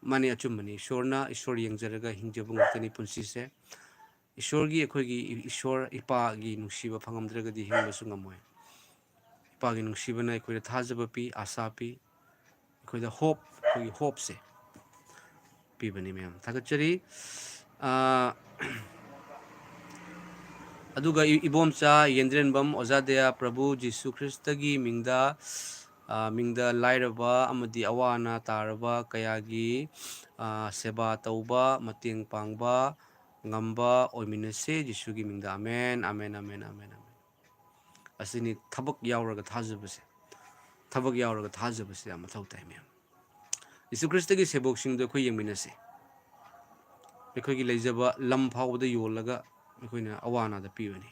ꯃꯥꯅꯤ, ꯑꯆꯨꯝꯕꯅꯤ꯫ ꯏꯁꯣꯔꯅ, ꯏꯁꯣꯔ ꯌꯦꯡꯖꯔꯒ ꯍꯤꯡꯖꯕ ꯉꯥꯛꯇꯅꯤ ꯄꯨꯟꯁꯤꯁꯦ꯫ ꯏꯁꯣꯔꯒꯤ, ꯑꯩꯈꯣꯏꯒꯤ ꯏ-, ꯏꯁꯣꯔ ꯏꯄꯥꯒꯤ ꯅꯨꯡꯁꯤꯕ ꯐꯪꯉꯝꯗ꯭ꯔꯒꯗꯤ ꯍꯤꯡꯕꯁꯨ ꯉꯝꯃꯣꯏ꯫ ꯏꯄꯥꯒꯤ ꯅꯨꯡꯁꯤꯕꯅ ꯑꯩꯈꯣꯏꯗ ꯊꯥꯖꯕ ꯄꯤ, ꯑꯥꯁꯥ ꯄꯤ, ꯑꯩꯈꯣꯏꯗ ꯍꯣꯞ, ꯑꯩꯈꯣꯏꯒꯤ ꯍꯣꯞꯁꯦ ꯄꯤꯕꯅꯤ ꯃꯌꯥꯝ꯫ ꯊꯥꯒꯠꯆꯔꯤ꯫ ꯑꯥ, ꯑꯗꯨꯒ ꯏ-, ꯏꯕꯣꯝꯆꯥ ꯌꯦꯟꯗ꯭ꯔꯦꯟꯕꯝ, ꯑꯣꯖꯥ ꯗꯌꯥ, ꯄ꯭ꯔꯚꯨ ꯖꯤꯁꯨ ꯈ꯭ꯔꯤꯁꯇꯒꯤ ꯃꯤꯡꯗ, ꯑꯥ, ꯃꯤꯡꯗ ꯂꯥꯏꯔꯕ ꯑꯃꯗꯤ ꯑꯋꯥ ꯑꯅꯥ ꯇꯥꯔꯕ ꯀꯌꯥꯒꯤ, ꯑꯥ, ꯁꯦꯕꯥ ꯇꯧꯕ, ꯃꯇꯦꯡ ꯄꯥꯡꯕ ꯉꯝꯕ ꯑꯣꯏꯃꯤꯟꯅꯁꯦ ꯖꯤꯁꯨꯒꯤ ꯃꯤꯡꯗ꯫ Amen, amen, amen, amen, amen. ꯑꯁꯤꯅꯤ ꯊꯕꯛ ꯌꯥꯎꯔꯒ ꯊꯥꯖꯕꯁꯦ꯫ ꯊꯕꯛ ꯌꯥꯎꯔꯒ ꯊꯥꯖꯕꯁꯦ ꯌꯥꯝ ꯃꯊꯧ ꯇꯥꯏ ꯃꯌꯥꯝ꯫ ꯖꯤꯁꯨ ꯈ꯭ꯔꯤꯁꯇꯒꯤ ꯁꯦꯕꯣꯛꯁꯤꯡꯗꯣ ꯑꯩꯈꯣꯏ ꯌꯦꯡꯃꯤꯟꯅꯁꯦ꯫ ꯑꯩꯈꯣꯏꯒꯤ ꯂꯩꯖꯕ ꯂꯝ ꯐꯥꯎꯕꯗ ꯌꯣꯜꯂꯒ ꯑꯩꯈꯣꯏꯅ ꯑꯋꯥ ꯑꯅꯥꯗ ꯄꯤꯕꯅꯤ꯫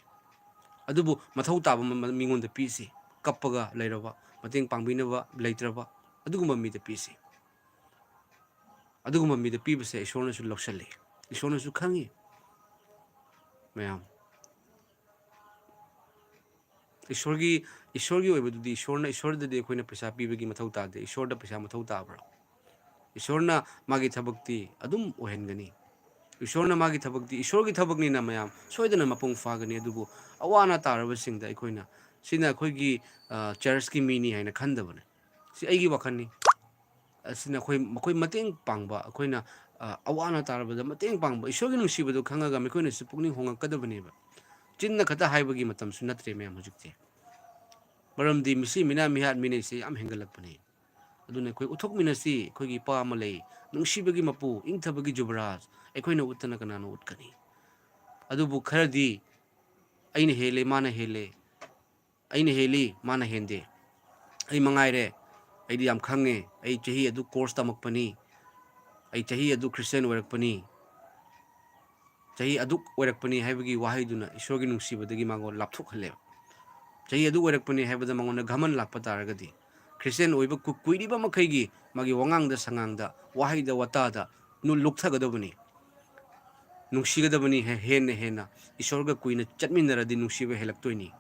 ꯑꯗꯨꯕꯨ ꯃꯊꯧ ꯇꯥꯕ ꯃ-, ꯃꯤꯉꯣꯟꯗ ꯄꯤꯁꯤ꯫ ꯀꯞꯄꯒ ꯂꯩꯔꯕ, ꯃꯇꯦꯡ ꯄꯥꯡꯕꯤꯅꯕ ꯂꯩꯇ꯭ꯔꯕ, ꯑꯗꯨꯒꯨꯝꯕ ꯃꯤꯗ ꯄꯤꯁꯤ꯫ ꯑꯗꯨꯒꯨꯝꯕ ꯃꯤꯗ ꯄꯤꯕꯁꯦ ꯏꯁꯣꯔꯅꯁꯨ ꯂꯧꯁꯜꯂꯤ, ꯏꯁꯣꯔꯅꯁꯨ ꯈꯪꯉꯤ꯫ ꯃꯌꯥꯝ, ꯏꯁꯣꯔꯒꯤ, ꯏꯁꯣꯔꯒꯤ ꯑꯣꯏꯕꯗꯨꯗꯤ ꯏꯁꯣꯔꯅ, ꯏꯁꯣꯔꯗꯗꯤ ꯑꯩꯈꯣꯏꯅ ꯄꯩꯁꯥ ꯄꯤꯕꯒꯤ ꯃꯊꯧ ꯇꯥꯗꯦ꯫ ꯏꯁꯣꯔꯗ ꯄꯩꯁꯥ ꯃꯊꯧ ꯇꯥꯕ꯭ꯔꯥ? ꯏꯁꯣꯔꯅ ꯃꯥꯒꯤ ꯊꯕꯛꯇꯤ ꯑꯗꯨꯝ ꯑꯣꯏꯍꯟꯒꯅꯤ꯫ ꯏꯁꯣꯔꯅ ꯃꯥꯒꯤ ꯊꯕꯛꯇꯤ, ꯏꯁꯣꯔꯒꯤ ꯊꯕꯛꯅꯤꯅ ꯃꯌꯥꯝ ꯁꯣꯏꯗꯅ ꯃꯄꯨꯡ ꯐꯥꯒꯅꯤ꯫ ꯑꯗꯨꯕꯨ ꯑꯋꯥ ꯑꯅꯥ ꯇꯥꯔꯕꯁꯤꯡꯗ ꯑꯩꯈꯣꯏꯅ, "ꯁꯤꯅ ꯑꯩꯈꯣꯏꯒꯤ, ꯑ, ꯆꯔꯆꯀꯤ ꯃꯤꯅꯤ" ꯍꯥꯏꯅ ꯈꯟꯗꯕꯅꯦ꯫ ꯁꯤ ꯑꯩꯒꯤ ꯋꯥꯈꯜꯅꯤ꯫ ꯑꯁꯤꯅ ꯑꯩꯈꯣꯏ, ꯃꯈꯣꯏ ꯃꯇꯦꯡ ꯄꯥꯡꯕ, ꯑꯩꯈꯣꯏꯅ, ꯑ, ꯑꯋꯥ ꯑꯅꯥ ꯇꯥꯔꯕꯗ ꯃꯇꯦꯡ ꯄꯥꯡꯕ, ꯏꯁꯣꯔꯒꯤ ꯅꯨꯡꯁꯤꯕꯗꯨ ꯈꯪꯉꯒ ꯃꯈꯣꯏꯅꯁꯨ ꯄꯨꯛꯅꯤꯡ ꯍꯣꯡꯉꯛꯀꯗꯕꯅꯦꯕ꯫ ꯆꯤꯟꯅ ꯈꯛꯇ ꯍꯥꯏꯕꯒꯤ ꯃꯇꯝꯁꯨ ꯅꯠꯇ꯭ꯔꯦ ꯃꯌꯥꯝ ꯍꯧꯖꯤꯛꯇꯤ꯫ ꯃꯔꯝꯗꯤ ꯃꯤꯁꯤ ꯃꯤꯅꯥ ꯃꯤꯍꯥꯠ ꯃꯤꯅꯩꯁꯦ ꯌꯥꯝ ꯍꯦꯟꯒꯠꯂꯛꯄꯅꯦ꯫ ꯑꯗꯨꯅ ꯑꯩꯈꯣꯏ ꯎꯠꯊꯣꯛꯃꯤꯟꯅꯁꯤ, ꯑꯩꯈꯣꯏꯒꯤ ꯏꯄꯥ ꯑꯃ ꯂꯩ, ꯅꯨꯡꯁꯤꯕꯒꯤ ꯃꯄꯨ, ꯏꯪꯊꯕꯒꯤ ꯖꯨꯕꯔꯥꯖ, ꯑꯩꯈꯣꯏꯅ ꯎꯠꯇꯅ ꯀꯅꯥꯅ ꯎꯠꯀꯅꯤ? ꯑꯗꯨꯕꯨ ꯈꯔꯗꯤ ꯑꯩꯅ ꯍꯦꯜꯂꯦ, ꯃꯥꯅ ꯍꯦꯜꯂꯦ, ꯑꯩꯅ ꯍꯦꯜꯂꯤ, ꯃꯥꯅ ꯍꯦꯟꯗꯦ, ꯑꯩ ꯃꯉꯥꯏꯔꯦ, ꯑꯩꯗꯤ ꯌꯥꯝ ꯈꯪꯉꯦ, ꯑꯩ ꯆꯍꯤ ꯑꯗꯨꯛ ꯀꯣꯔꯁ ꯇꯝꯃꯛꯄꯅꯤ, ꯑꯩ ꯆꯍꯤ ꯑꯗꯨꯛ ꯈ꯭ꯔꯤꯁꯇꯤꯌꯥꯟ ꯑꯣꯏꯔꯛꯄꯅꯤ, ꯆꯍꯤ ꯑꯗꯨꯛ ꯑꯣꯏꯔꯛꯄꯅꯤ ꯍꯥꯏꯕꯒꯤ ꯋꯥꯍꯩꯗꯨꯅ ꯏꯁꯣꯔꯒꯤ ꯅꯨꯡꯁꯤꯕꯗꯒꯤ ꯃꯉꯣꯟ ꯂꯥꯞꯊꯣꯛꯍꯜꯂꯦꯕ꯫ ꯆꯍꯤ ꯑꯗꯨꯛ ꯑꯣꯏꯔꯛꯄꯅꯤ ꯍꯥꯏꯕꯗ ꯃꯉꯣꯟꯗ ꯘꯃꯟ ꯂꯥꯛꯄ ꯇꯥꯔꯒꯗꯤ, ꯈ꯭ꯔꯤꯁꯇꯤꯌꯥꯟ ꯑꯣꯏꯕ ꯀꯨ-, ꯀꯨꯏꯔꯤꯕ ꯃꯈꯩꯒꯤ ꯃꯥꯒꯤ ꯋꯥꯉꯥꯡꯗ ꯁꯉꯥꯡꯗ, ꯋꯥꯍꯩꯗ ꯋꯥꯇꯥꯗ ꯅꯨ-, ꯂꯨꯞꯊꯒꯗꯕꯅꯤ꯫ ꯅꯨꯡꯁꯤꯒꯗꯕꯅꯤ꯫ ꯍꯦ-, ꯍꯦꯟꯅ ꯍꯦꯟꯅ ꯏꯁꯣꯔꯒ ꯀꯨꯏꯅ ꯆꯠꯃꯤꯟꯅꯔꯗꯤ ꯅꯨꯡꯁꯤꯕ ꯍꯦꯜꯂꯛꯇꯣꯏꯅꯤ꯫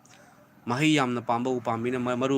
ꯃꯍꯩ ꯌꯥꯝꯅ ꯄꯥꯝꯕ ꯎꯄꯥꯝꯕꯤꯅ ꯃ-, ꯃꯔꯨ